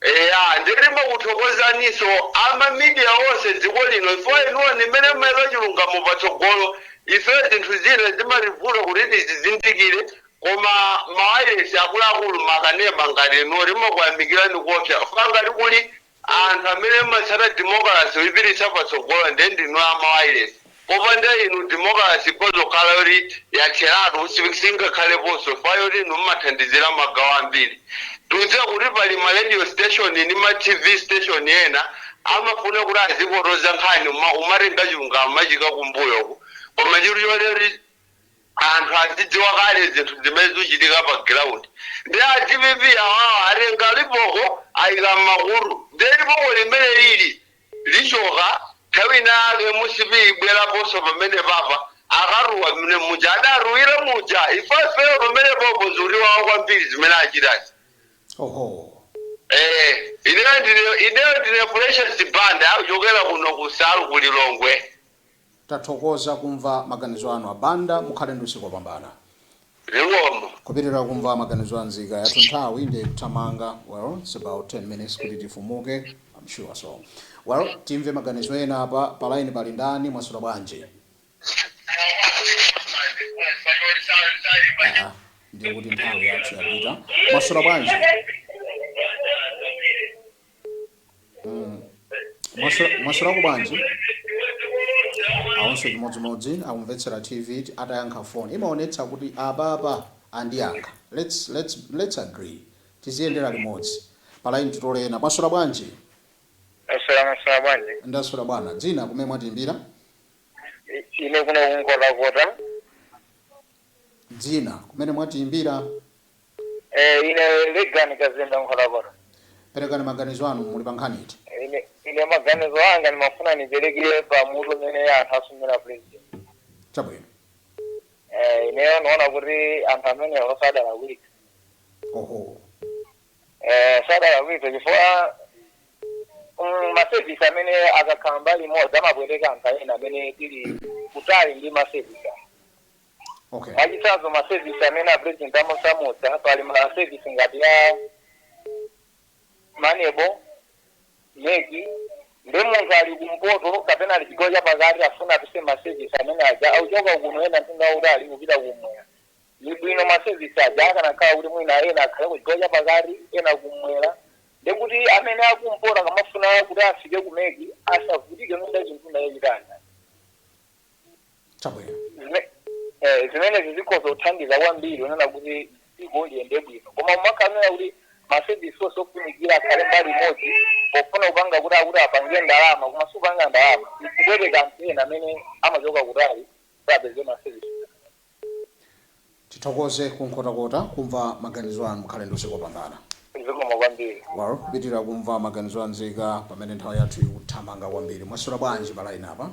Eya, ndilimo kuthokozaniso ama media onse dziko lino, chifukwa inuwo nimene mmayika chilungamo patsogolo. Ife zinthu zina zimativuta kuti tizizindikire, koma mawayilesi akuluakulu, makanema ngati inuwo, timakuyamikirani kopsa fanga kuli anthu amene matsata democracy uyipititsa patsogolo, ndiye ndinu amawayilesi. Popanda inu democracy kozokhala yoti yatheratu, singakhaleponso fa yoti inu mmathandizira magawo ambiri. Tikudziwa kuti pali ma radio station ndi ma TV station ena amafuna kuti azipotoza nkhani, umatenga chilungamo machika kumbuyoku, koma chili choteri anthu azidziwa kale zinthu zimene zikuchitika pa ground. Ndi a DPP awawa atenga lipoko ayika mmakulu, ndiye lipoko limene lili lichoka nthawi inake. MCP ibweraponso pamene papa akaruwa mne muja adaruwira muja. Ifefeyo pamene popo zuriwawo kwambiri zimene achitazi. Oho. Ineyo ndine Precious Banda, kuchokera kuno kusalu kuLilongwe. Tathokoza kumva maganizo anu, Abanda. Mukhale ndi usiku wopambana. Zikomo. Kupitirira kumva maganizo a nzika yathu. Nthawi ndi kuthamanga. Well, it's about 10 minutes kuti tifumuke, I'm sure. So, well, timve maganizo ena apa. Pa line pali ndani? Mwaswera bwanji? Ah, ndiye kuti nthawi yathu yapita. Mwaswera bwanji? Mwaswerako bwanji? Awonso chimodzimodzi akumvetsera TV. Atayankha phone imaonetsa kuti apapa andiyankha. Let's agree, tiziyendera limodzi. Pa line titolena. Mwaswera bwanji? Aswera bwanji? Ndaswera bwana. Dzina, kumene mwatimbira? Ine kuno kuNkhotakota. Dzina, kumene mwatimbira? Ine Legani Kazembe, Nkhotakota. Perekani maganizo anu, muli pa nkhani iti? Ine maganizo anga ndimafuna niperekere pamutu umene anthu asumira president. Chabwino. Ineyo ndiona kuti anthu amene osadalakwitsa. Oho. Sadalakwitsa chifukwa ma service amene akakhala mbali imodzi amabwereka anthu ena amene tili kutali ndi ma service. Mwachitsanzo, ma service amene a president amasamutsa, pali ma service ngati ya MANEB, MEC. Ndi munthu ali kumpoto kapena ali chigawo chapakati, afuna apise ma service amene aja, auchoka kuno ena mtunda wautali kupita kumwera. Ni bwino ma service aja akanakhala kuti mwina ena akhale ku chigawo chapakati, ena kumwera, ndikuti amene akumpoto akamafuna kuti afike ku MEC asavutike nunda chintunda chachitali. Chabwino. Zimenezi zikhoza kuthandiza kwambiri unena kuti dziko liyende bwino, koma mumakhamira kuti ma service onse ofunikira akhale mbali imodzi pofuna kupanga kuti akuti apange ndalama, koma sikupanga ndalama, ikubwereka anthu ena amene amachoka kutali kuti apeze ma service. Tithokoze kuNkhotakota kumva maganizo anu. Mukhale ndi usiku wopambana. Zikomo kwambiri. Well, kupitirira kumva maganizo anzika pamene nthawi yathu ikuthamanga kwambiri. Mwaswera bwanji pa line apa?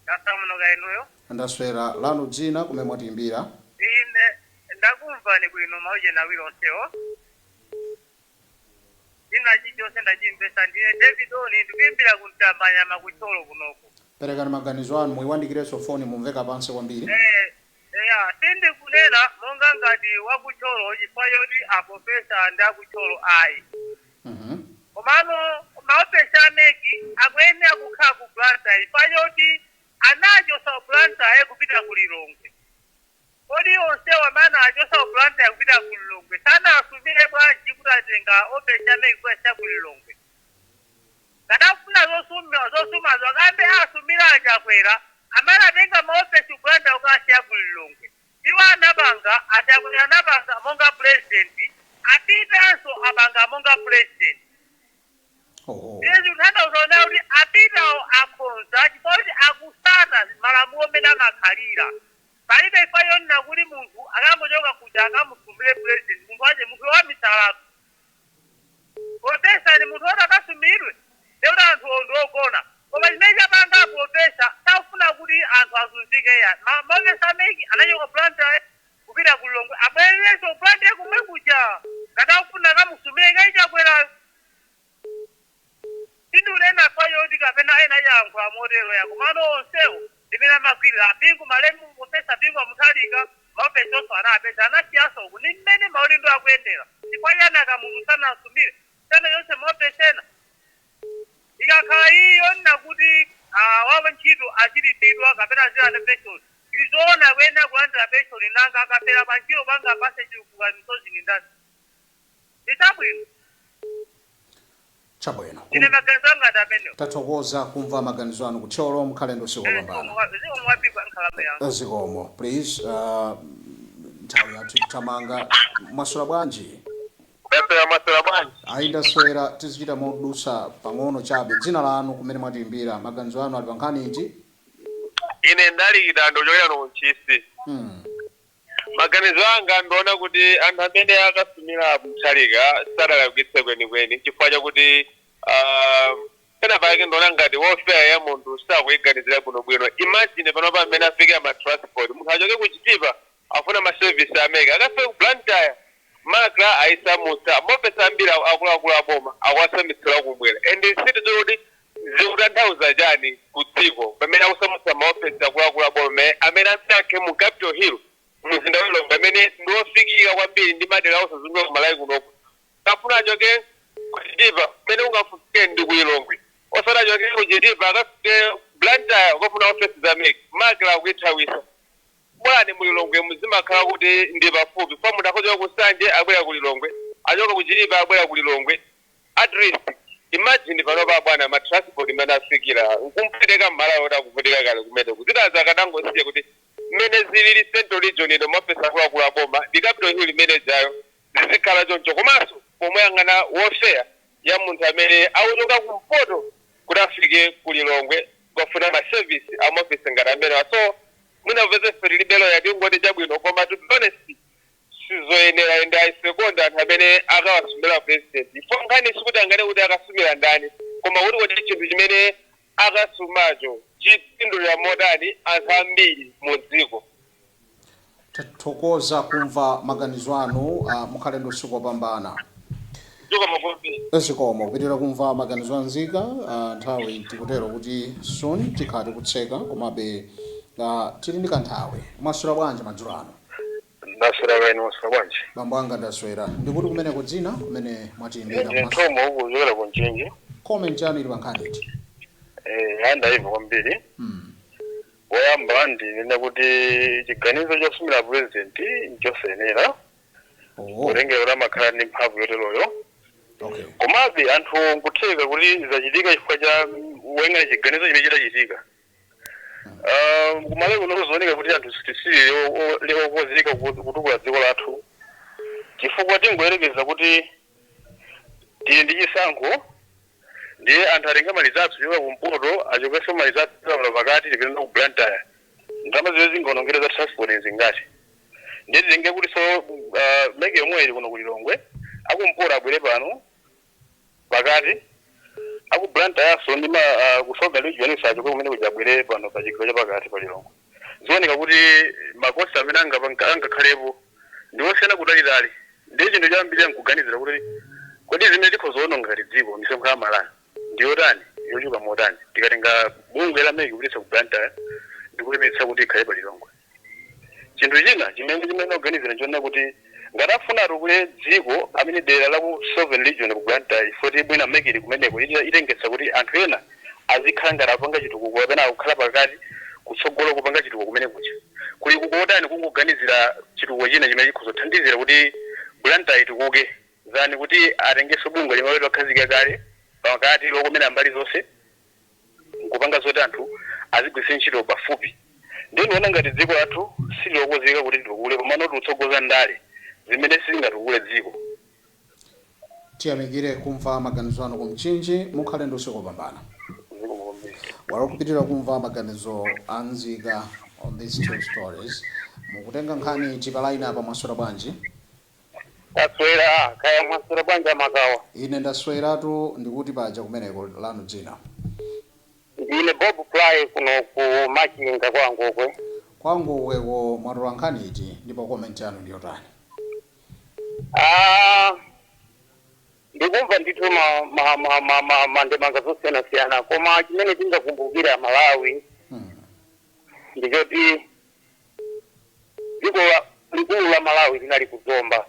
Ndasamunoka, inuyo? Ndaswera. Lanu dzina, kumene mwatiimbira? Ine ndakumvani bwino maujena awiri onsewo, china chilichonse ndachimvesa. Ndine David Oni, ndikuimbira kuMtambanyama kuThyolo kunoku. Perekani maganizo anu, muyiwandikirenso foni, mumveka pansi kwambiri. Eya, sindikunena monga ngati wakuThyolo chifukwa choti aprofesa ndi akuThyolo, ayi. Komano maofesi a MEC akuyenera kukhala ku Blantyre chifukwa choti anachosa ku Blantyre kupita ku Lilongwe. Kodi onsewo amene anachosa ku Blantyre kupita ku Lilongwe sanasumire bwanji kuti atenga ofesi a MEC kuyasiya ku Lilongwe? Kadafuna zosumazo akambe asumira aChakwera amene atenga maofesi ku Blantyre kukasiya ku Lilongwe. Iwo anapanga, aChakwera anapanga monga president, apitanso apanga monga president. Izi kutanthauza kuti apitawo akhonza chifukwa kuti akusata malamulo amene amakhalira. Palibe ifa yonena kuti munthu akangochoka kuja akamusumire president. Munthu wache, munthu wamisalatu, profesa ni munthu woti akasumiridwe? Ndekuti anthu ndi ogona. Koma chimene chapanga profesa, sakufuna kuti anthu azunzike ya. Maofesi a MEC anachoka Blantyre kupita ku Lilongwe, abwererenso Blantyre kumwe kuja ngati akufuna akamusumire ngaiChakwerayo. Sindikunena fa yoti kapena ena iyankhula motero ya, komano onsewo ndimene amagwirira aBingu, malemu profesa Bingu aMutharika, maofesi onse anapeza anasiyanso uku. Ni mmene maudindo akuyendera. Chifukwa chani akamunthu sanasumire sana yonse maofesi ena? Ikakhala iyo nna kuti wawa ntchito achilipidwa kapena azilandira pension, izoona kuyenda kulandira pension. Nanga akafera pa ntchito panga pase chikuka misozi ni ndani? Ndichabwino. Chabwino. Ine maganizo anga ndi amenewo. Tathokoza kumva maganizo anu kuThyolo. Mukhale ndi usiku wopambana. Zikomo kwambiri, nkhalamba yanga. Zikomo. Please, nthawi yathu ikuthamanga. Mwaswera bwanji? Ndaswera, maswera bwanji? Ayi, ndaswera. Tizichita modusa pang'ono chabe. Dzina lanu, kumene mwatiimbira, maganizo anu ali pa nkhani iti? Ine ndalikita, ndochokera no kuNtchisi. Maganizo anga, ndiona kuti anthu amene akasumira Mutharika sadalakwitse kwenikweni, chifukwa chakuti pena pake ndiona ngati welfare ya munthu sakuyiganizira bwinobwino. Imagine panopa amene afikira ma transport, munthu achoke kuChitipa afuna ma service a MEC, akafike ku Blantyre. MACRA ayisamutsa, maofesi ambiri akuluakulu aboma akuwasamitsira kumwera, and sitidziwa kuti zikutanthauza chani ku dziko pamene akusamutsa maofesi akuluakulu aboma amene amene mu Capital Hill, mzinda wa Lilongwe, amene ndiofikika kwambiri ndi madera osazungulira kuMalawi kunoko. Kafuna achoke kuChitipa, kumene ungafike ndi ku Lilongwe, osati achoke kuChitipa akafike Blantyre ukafuna ofesi za MEC. MACRA akuithawisa bwani? Mu Lilongwe muzimakhala kuti ndi pafupi fa munthu akhoza kuSanje abwera ku Lilongwe, achoka kuChitipa abwera ku Lilongwe. At least Imagine panopa bwana, ma transport imene afikira nkumpereka mmalawi oti akuvutika kale kumene kuzitaza akanangosiya kuti mmene zilili Central Region ino, maofesi akuluakulu aboma ndi Capital Hill imene jayo zizikhala choncho, komanso pomwe yang'ana welfare ya munthu amene akuchoka kumpoto kuti afike ku Lilongwe kukafuna ma service amaofesi ngati amenewa. So mwina upeze tilibe loya, tingoti chabwino, koma to be honest sizoyenera, and I second anthu amene akawasumira president ifo. Nkhani sikuti angane kuti akasumira ndani, koma kuti kodi chinthu chimene akasumacho chipindulira motani anthu ambiri mu dziko. Tathokoza kumva maganizo anu. Mukhale ndi usiku wopambana. Zikomo kwambiri. Zikomo. Kupitirira kumva maganizo anzika. Nthawi tikutero kuti soon tikhala tikutseka, komabe tili ndi kanthawi. Mwaswera bwanji madzulo ano? Ndaswera kaini, mwaswera bwanji? Bambo anga, ndaswera. Ndikuti kumeneko dzina kumene mwatiyimbira? Ndine Nthomo uku kuchokera ku Mchinji. Comment yanu ili pa nkhani iti? Andayimva kwambiri. Woyamba ndinene kuti chiganizo chosumira president nchosayenera kutengera kuti amakhala ndi mphamvu yoteroyo. Komabe anthu nkutheka kuti zachitika chifukwa cha woyang'ana chiganizo chimene chidachitika. Kumalawi kuno kuzooneka kuti anthu sitisili okonzeka kutukula dziko lathu, chifukwa tingoyerekeza kuti tili ndi chisankho, ndiye anthu atenga mali zathu choka kumpoto, achokenso mali zathu choka pakati, tipitenda ku Blantyre, ndalama zimene zingaonongere za transport zingati? Ndiye titenge kuti so MEC yomwe ili kuno ku Lilongwe, akumpoto abwere pano pakati, aku Blantyre ndi ma ku Southern Region achoke kumene kuja abwere pano pa chigawo chapakati pa Lilongwe, zioneka kuti ma cost amene angakhalepo ndi osiyana kutalitali. Ndiye chinthu chambiri nkuganizira kuti kodi zimene tikhozoononga ngati dziko, misonkho ya Malawi ndiyotani, yochuka motani, tikatenga bungwe la MEC kupititsa ku Blantyre ndikulimitsa kuti ikhale pa Lilongwe? Chinthu china chimene oganizira nchonena kuti ngati afuna atukule dziko, amene dera la ku Southern Region ku Blantyre, ifoti bwina MEC ili kumeneko itengetsa kuti anthu ena azikhala ngati apanga chitukuko kapena akukhala pakati kutsogolo kupanga chitukuko kumene kucha kuli kukotani, kungoganizira chitukuko china chimene chikhozothandizira kuti Blantyre itukuke zani, kuti atengenso bungwe limene lakhazikika kale pakati lokomera mbali zonse nkupanga zoti anthu azigwiritsa ntchito pafupi. Ndiye ndiona ngati dziko lathu sililokonzeka kuti litukule, komano tikutsogoza ndale zimene sizingatukule dziko. Tiyamikire kumva maganizo anu ku Mchinji. Mukhale ndi usiku wopambana. Walo kupitirira kumva maganizo anzika on these two stories. Mukutenga nkhani pa line apa. Mwaswera bwanji? Taswera, kaya mwaswera bwanji Makawa? Ine ndasweratu. Ndikuti paja kumeneko lanu dzina? Ndine Bob Fly kuno ku Machinga kwa Ngokwe. Kwa Ngokweko mwatola nkhani iti, ndipo comment yanu ndiyotani? Ah, ndikumva ndithu mandemanga zosiyanasiyana, koma chimene tingakumbukira Malawi ndichoti dziko likulu la Malawi linali kuzomba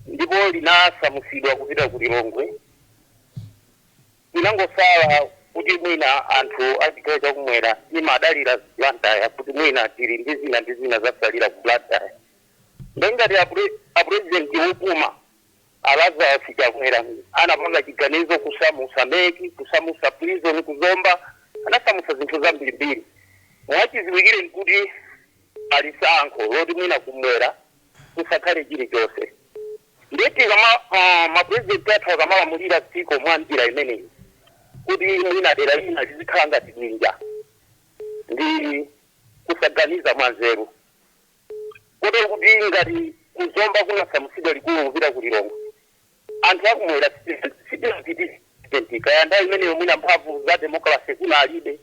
ndipo linasamusidwa kupita ku Lilongwe. Inangosala kuti mwina anthu a chigawo chakumwera imadalira Blantyre, kuti mwina tili ndi zina ndi zina zasalira ku Blantyre. Ndengati a president wopuma a Lazarus Chakwera anapanga chiganizo kusamusa MEC, kusamusa prison kuzomba, anasamusa zinthu zambirimbiri. Mwachiziwikire nkuti ali sankho loti mwina kumwera kusakhale chilichonse. Ndeti kama ma president athu akamalamulira dziko mwa njira imeneyi, kuti mwina dera lina lizikhala ngati bwinja, ndi kusaganiza mwanzeru, kotero kuti ngati kuzomba kunasamusidwa likulu kupita ku Lilongwe, anthu akumwera sitinapitise kaya nthawi imeneyo mwina mphamvu za democracy kunalibe,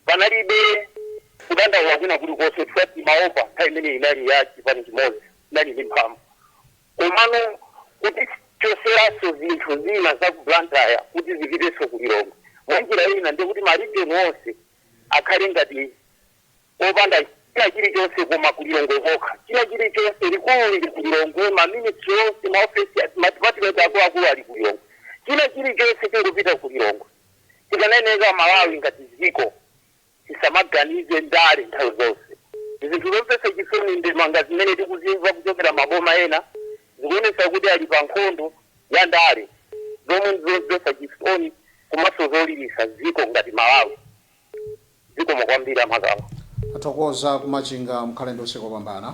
panalibe kudandaula kwina kulikonse, chifukwa timaopa nthawi imeneyi inali ya chipani chimodzi inali ndi mphamvu. Komano kuti choseranso zinthu zina za ku Blantyre kuti zipitenso ku Lilongwe mwanjira ina, ndikuti ma region onse akhale ngati opanda china chilichonse koma ku Lilongwe kokha, china chilichonse likulu lili ku Lilongwe, ma ministry onse, maofesi, ma department akuluakulu ali ku Lilongwe, china chilichonse chingopita ku Lilongwe. Tikaneneka Malawi ngati dziko tisamaganize ndale nthawi zonse. Zinthu zomvetsa chisoni, ndemanga zimene tikuzimva kuchokera maboma ena zikuonetsa kuti ali pa nkhondo ya ndale. Zomwe ndizomvetsa chisoni komanso zolilitsa dziko ngati Malawi. Zikomo kwambiri, amakala. Athokoza kumachinga, mkhale ndi usiku wopambana.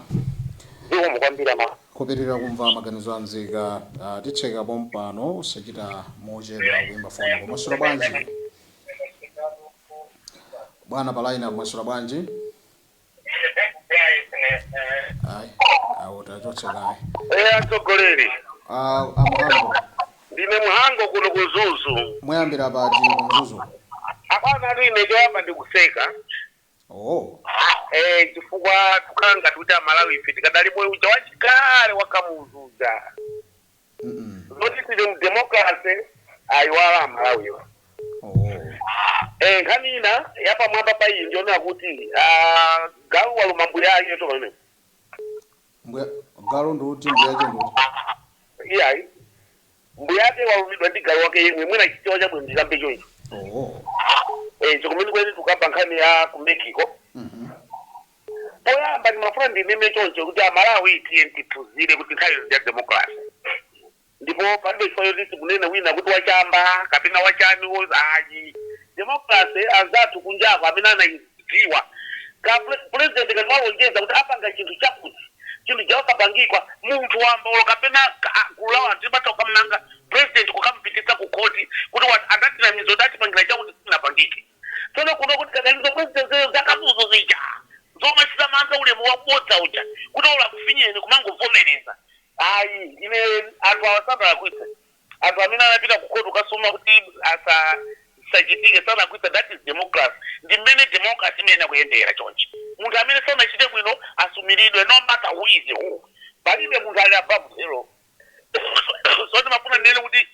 Zikomo kwambiri ama. Kupitirira kumva maganizo anzika, titseka pompano, usachita mochedwa kuimba foni. Kumasula bwanji, bwana, pa line? Kumasula bwanji? Ayi, awo tachotsekayi. Eh, atsogoleri. Amuhango. Ndine Muhango kuno kuZuzu. Muyambira pati kuMzuzu? Apana atu, ine choyamba ndikuseka. Oh. Eh, chifukwa tukhala ngati kuti Amalawi ife tikadali moyo uja wachikale wakamuzuza zoti tili mu democracy, ayiwala Amalawiwa. Eh, nkhani ina yapamwamba pa iyi ndiona kuti galu waluma mbuya ake to pamene. Mbuya galu ndiuti? Mbuyache ndiuti? Iyayi, mbuya ake walumidwa ndi galu wake yemwe. Mwina chichewa chabwino ndikambe choncho. Oh. Eh, chikumene kwene tukamba nkhani ya ku MEC ko, poyamba ndimafuna ndinene choncho kuti Amalawi tiye tiphunzire kuti nkhani ya democracy, ndipo palibe chifukwa choti tikunene wina kuti wachamba kapena wachani. Ayi, democracy anzathu kunjako amene anayidziwa ka president katiwalonjeza kuti apanga chinthu chakuti, chinthu chawakapangikwa munthu wambolo kapena gulu la anthu limatha kukamnanga president, kukamupititsa ku khoti kuti anatinamiza kuti atipangira chakuti sitinapangike. Tsono kuno kuti kadalizo president zakamuzo zija zomwe sitamantha ulemu wabodza uja kuti ola kufinyeni kumangovomereza. Ayi, ine anthu awasandalakwitsa. Anthu amene anapita ku khoti kukasuma kuti asa sachitike sanakwitsa. That is democracy. Ndi mmene democracy imene akuyendera chonchi. Munthu amene sanachite bwino asumiridwe, no matter who is who. Palibe munthu ali above zero. So ndimafuna ndinene kuti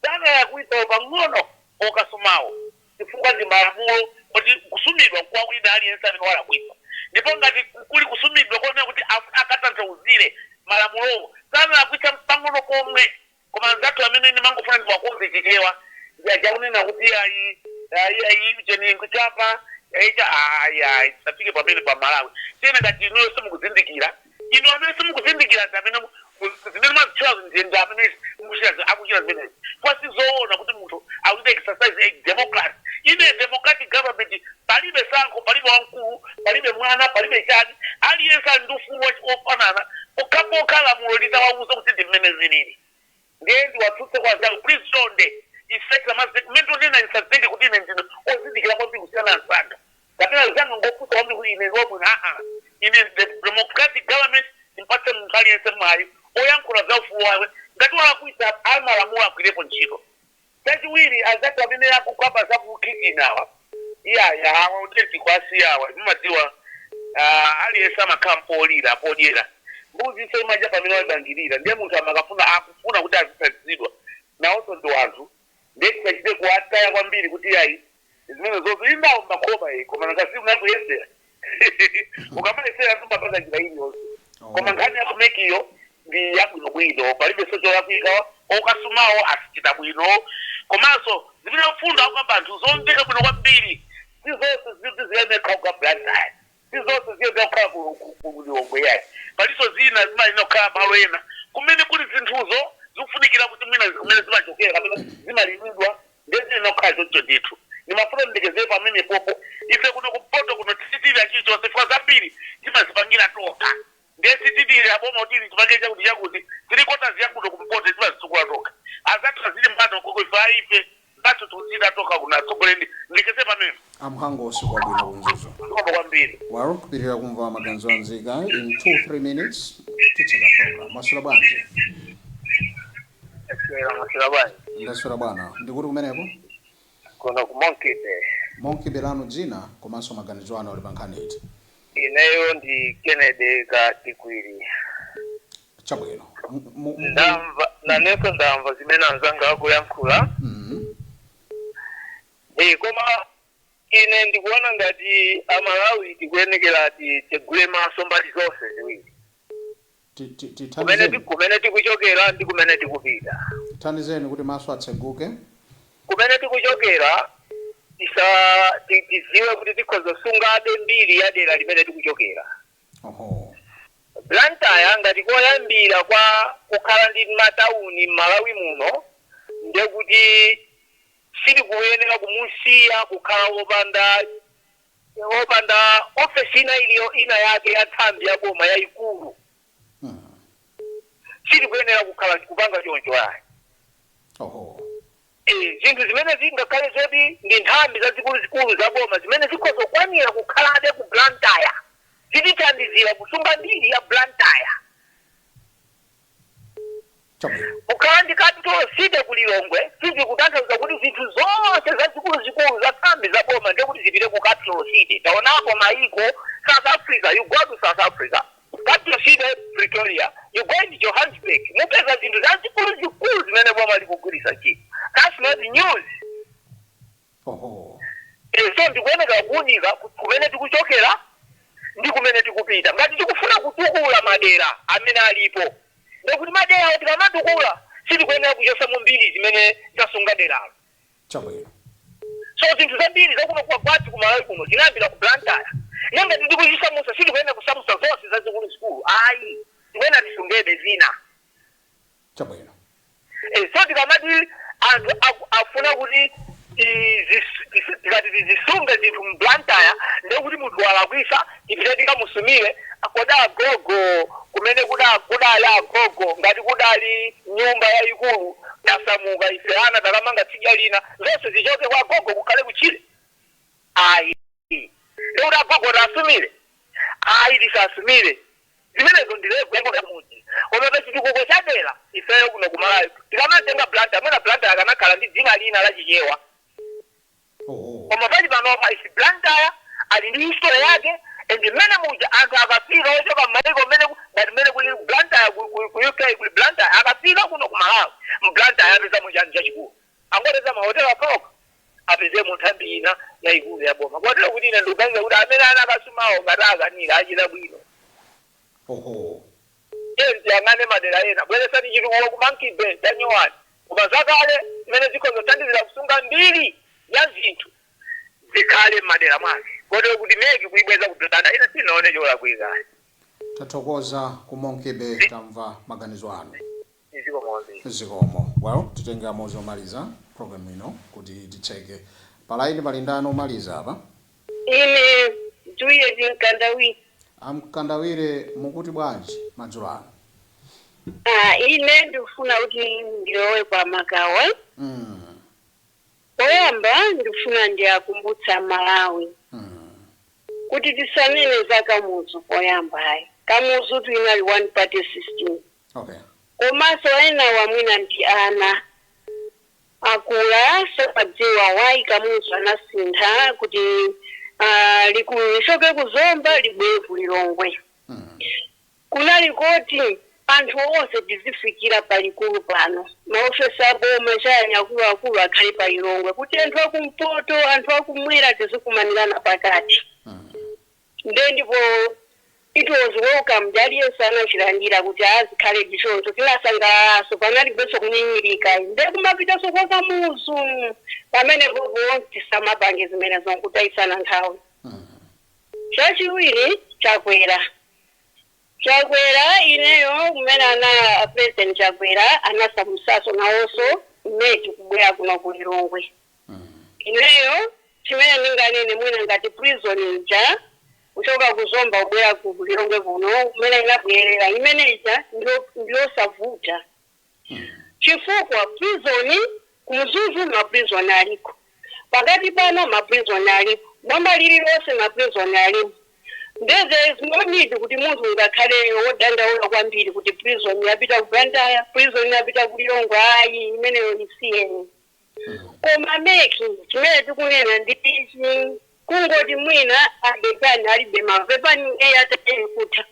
sanalakwitsa pang'ono okasumawo, chifukwa ndi malamulo kuti kusumidwa kwa wina aliyense amene walakwitsa, ndipo ngati kuli kusumidwa konena kuti akatanthauzire malamulowo, sanalakwitsa pang'ono pomwe. Koma anzathu amene ndimangofuna ndiwakonze Chichewa ndiachakunena kuti ayi, ayi, ayi, cheni kuchapa icha. Ayi, ayi, tisafike pamene pa Malawi. Tiyene ngati inuyo simukuzindikira, inu amene simukuzindikira ndi amene zimene mwazitchula ndi amene mukuchita, akuchita zimenezi, kwa sizoona kuti munthu akuchita exercise a democracy. In a democratic government palibe sankho, palibe wamkulu, palibe mwana, palibe chani. Aliyense ali ndi ufulu wofanana pokhapokha lamulo litawauza kuti ndi mmene zilili. Ndiye ndiwatsutse kwa anzanga, please, chonde, ifekta mmene tonena ndisazenge kuti ine ndine ozindikira kwambiri kusiyana anzanga kapena anzanga ngopusa kwambiri kuti ine ndiwabwino. Aa, ine the democratic government impatse munthu aliyense mwayi oyankhula za ufulu wake. Ngati walakwitsa, amalamulo agwirepo ntchito. Chachiwiri, anzathu amene akukamba za kukhikinawa, iyaya, awa utenti kwasiyawa. Mumadziwa, aliyense amakhala mpolira podyera. Mbuzi iso imadya pamene wayibangirira. Ndiye munthu amakafuna akufuna kuti azithandizidwa, nawonso ndi wanthu. Ndiye tisachite kuwataya kwambiri kuti yayi, zimene zozo indawo makhoma iyi. Koma ngasi unakuyesera, ukamayesera tumapanga njira iliyonse. Koma nkhani ya ku MEC yo ndi yabwinobwino, palibe cholakwika. Okasumawo asichita bwino, komanso zimene mfundo akukamba anthu zomveka bwino kwambiri. Si zonse zikuti ziyenera kukhala ku Blantyre, si zonse ziyenera kukhala ku Lilongwe, yayi. Palinso zina zimayenera kukhala malo ena kumene kuli zinthuzo zikufunikira kuti mwina kumene zimachokera kapena zimalimidwa, ndiye ziyenera kukhala choncho ndithu. Ndimafuna ndilekezere pamene popo. Ife kuno kumpoto kuno tisitili chilichonse, chifukwa zambiri timazipangira tokha. Ndiye sitili aboma kuti tipange chakuti chakuti. Tili kota ziyakuno kumpoto timazitukula tokha. Azathu azili mbano koko, ife aife zathu tuzida tokha kuno. Atsogoleri, ndilekeze pamene. Amhango, usiku wabwino kuMzuzu. Zikomo kwambiri. Well, kupitirira kumva maganizo anzika. In 2 3 minutes titseka program. Mwaswera bwanji? Mwaswera bwanji? Ndaswera bwana. Ndikuti kumeneko? Kuno ku Monkey Bay. Monkey Bay, lanu dzina komanso maganizo anu ali pa nkhani iti? Ineyo ndi Kennedy Katikwiri. Chabwino. Ndamva nanenso, ndamva zimene anzanga akuyankhula. Eh, koma ine ndikuona ngati Amalawi tikuyenekera titegule maso mbali zonse ziwiri, kumene Tithandizeni. Kumene tikuchokera ndi kumene tikupita. Tithandizeni kuti maso atseguke. Kumene tikuchokera, tisa tidziwe kuti tikhoza sungabe mbiri ya dera limene tikuchokera. Oho. Blantyre ngati koyambira kwa kukhala ndi matawuni m'Malawi muno. Ndekuti sitikuyenera kumusiya kukhala wopanda ofesi ina iliyo ina yake ya nthambi ya boma yayikulu. Sitikuyenera kukhala kupanga choncho ayi. Zinthu zimene zingakhale zoti ndi nthambi zazikuluzikulu za boma zimene zikhoza kukwanira kukhalabe ku Blantyre, zitithandizira kusunga mbiri ya Blantyre. Kukhala ndi capital city ku Lilongwe sizikutanthauza kuti zinthu zonse zazikuluzikulu za nthambi za boma ndekuti zipite ku capital city. Taonapo maiko, South Africa, you go to South Africa, capital city Pretoria, you go in Johannesburg, mupeza zinthu zazikuluzikulu zimene boma likugwiritsa ntchito. That's not news. So ndikuyeneka kuwunika kumene tikuchokera ndi kumene tikupita. Ngati tikufuna kutukula madera amene alipo, ndekuti madera tikamatukula sitikuyenera kuchosamo mbiri zimene zasunga deralo. So zinthu zambiri zakuno kwa kwathu ku Malawi kuno zinayambira ku Blantyre. Nengati tikuchisamusa, sitikuyenera kusamusa zonse zazikuluzikulu ayi, tikuyenera tisungebe zina. So tikamati anthu afuna kuti tikati tizisunge zinthu mu Blantyre, ndekuti munthu walakwisa tipite tikamusumire. Koda agogo kumene kudali agogo, ngati kudali nyumba yayikulu, tasamuka ife ana, takamanga tsidya lina, zonse zichoke kwa agogo kukhale kuchile? Ayi. Ndekuti agogo tasumire? Ayi, tisasumire zimenezo. Ndilevo mudzi, koma pa chitukuko chadera ifeyo kuno kumalawi tikamatenga Blantyre, mwina Blantyre akanakhala ndi dzina lina la Chichewa, koma pali panopa isi Blantyre ali ndi history yake. And mmene muja anthu akafika ochoka mmaiko mmene ngati mmene kuli Blantyre ku UK, kuli Blantyre, akafika kuno ku Malawi, mBlantyre apezamo chani chachikulu? Angoteza mahotelo akhoka apezemo nthambi ina yayikulu ya boma. Kotero kuti ine ndikuganiza kuti amene anakasumawo, ngati akanira, achita bwino. Iye tiyang'ane madera ena, bweresani chitukuko ku Monkey Bay chanyowani, koma zakale zimene zikhoza kuthandizira kusunga mbiri ya zinthu zikhale m'madera mwake. Kotero kuti MEC kuibweza ku Blantyre, ine sinaone cholakwika. Tathokoza ku Monkey Bay, tamva maganizo anu. Zikomo. Zikomo. Well, titenge amodzi omaliza program ino kuti titseke. Palaini pali ndani omaliza apa? Ine Juliet Mkandawire. Amkandawire, mukuti bwanji madzulo ano? Ah, ine ndikufuna kuti ndilowe kwa Makawa. Poyamba ndikufuna ndiyakumbutsa Malawi kuti tisanene za Kamuzu poyamba ayi. Kamuzu inali one party system. Komanso ena wamwina ndi ana akula sapadziwa why Kamuzu anasintha kuti likulu lichoke kuzomba libwere ku Lilongwe. Kunali koti anthu onse tizifikira palikulu pano, maofesi aboma chayani akuluakulu akhale pa Lilongwe, kuti anthu akumpoto, anthu akumwera tizikumanirana pakati. Nde ndipo it was welcomed, aliyense anachilandira kuti azikhale choncho. Tinasangalalaso, panalibenso kunyinyirika. Nde kumapitanso kwa Kamuzu pamenepo tisamapange zimenezo, nkutayitsana nthawi. Chachiwiri, Chakwera. Chakwera, ineyo kumene ana President Chakwera anasamusaso nawonso MEC kubwera kuno ku Lilongwe, ineyo chimene ndinganene, mwina ngati prison ija kuchoka kuzomba kubwera ku Lilongwe kuno kumene inabwerera, imene ija ndiyosavuta, chifukwa prison kuMzuzu ma prison aliko, pakati pano ma prison alipo, boma lililonse ma prison alipo. Nde there is no need kuti munthu ngakhale wodandaula kwambiri kuti prison yapita ku Blantyre, prison yapita ku Lilongwe. Ayi, imeneyo isiyeni. Koma MEC, chimene tikunena ndi ichi, kungoti mwina abepani alibe mapepani eyatali kutha,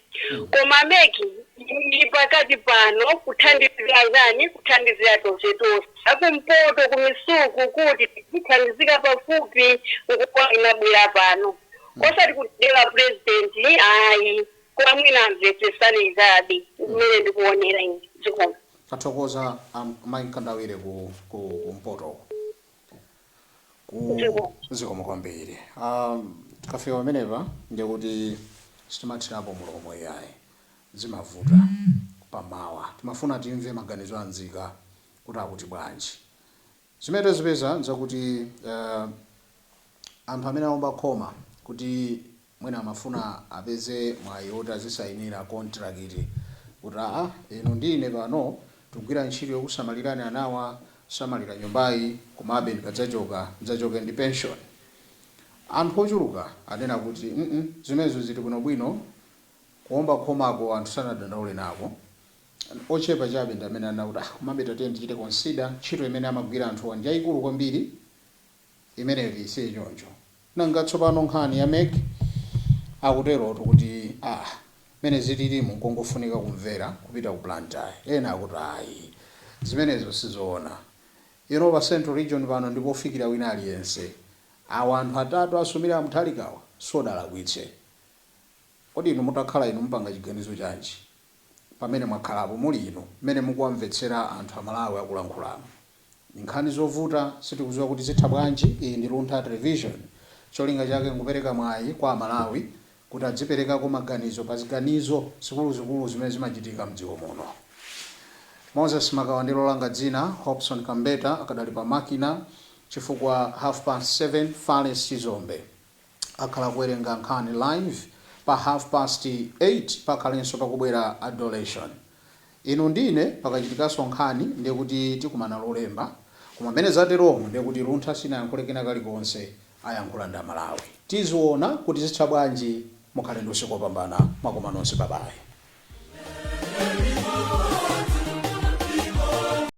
koma MEC ili pakati pano kuthandizira zani, kuthandizira tonse tonse akumpoto kumisuku kuti tithandizika pafupi nkuwa inabwera pano, osati kudera president ayi, koma mwina amvetsesane izabe mmene ndikuonera ine. Zikomo. Tathokoza mayi Mkandawire ku kumpoto ku zikomo kwambiri. Tikafika pamenepa ndikuti sitimathirapo mulomo iyayi, zimavuta pamawa. Timafuna timve maganizo anzika kuti akuti bwanji. Zimene tazipeza nzakuti anthu amene aomba khoma kuti mwina amafuna apeze mwayi woti azisayinira contract kuti aa, inu ndi ine pano tikugwira ntchito yokusamalirani anawa, samalira nyumbayi, komabe ndikadzachoka ndidzachoke ndi pension. Anthu ochuluka anena kuti zimenezo zili bwinobwino. Kuomba khomako anthu sanadandaule nako. Ochepa chabe ndi amene anena kuti ah, komabe tatiye tichite consider ntchito imene amagwira anthuwa ndi yayikulu kwambiri, imeneyo tiyisiye choncho. Nanga tsopano nkhani ya MEC akuterotu kuti ah, mene zililimu nkongofunika kumvera kupita ku Blantyre. Ena akuti ayi, zimenezo sizoona, ino pa Central Region pano ndipofikira wina aliyense. Awa anthu atatu asumira a Mutharikawa sodalakwitse. Kodi inu mutakhala inu mupanga chiganizo chanji pamene mwakhalapo muli inu mmene mukuwamvetsera anthu Amalawi akulankhulamo? Ni nkhani zovuta, sitikudziwa kuti zitha bwanji. Iyi ndi Luntha Television, cholinga chake nkupereka mwayi kwa Amalawi kuti adziperekako maganizo pa ziganizo zikuluzikulu zimene zimachitika mdziko muno. Moses Makawa ndilo langa dzina. Hobson Kambeta akadali pa makina, chifukwa 7:30 Fales Chizombe akhala kuwerenga nkhani live. Pa 8:30 pakhalenso pakubwera Adoration. Inu ndine pakachitikanso nkhani ndiye kuti tikumana Lolemba, koma mmene zateromo ndiye kuti Luntha sinayankhule kena kalikonse, ayankhula ndi Amalawi. Tiziona kuti zitha bwanji. Mukhale ndi usiku wopambana. Mwakoma nonse, bye bye.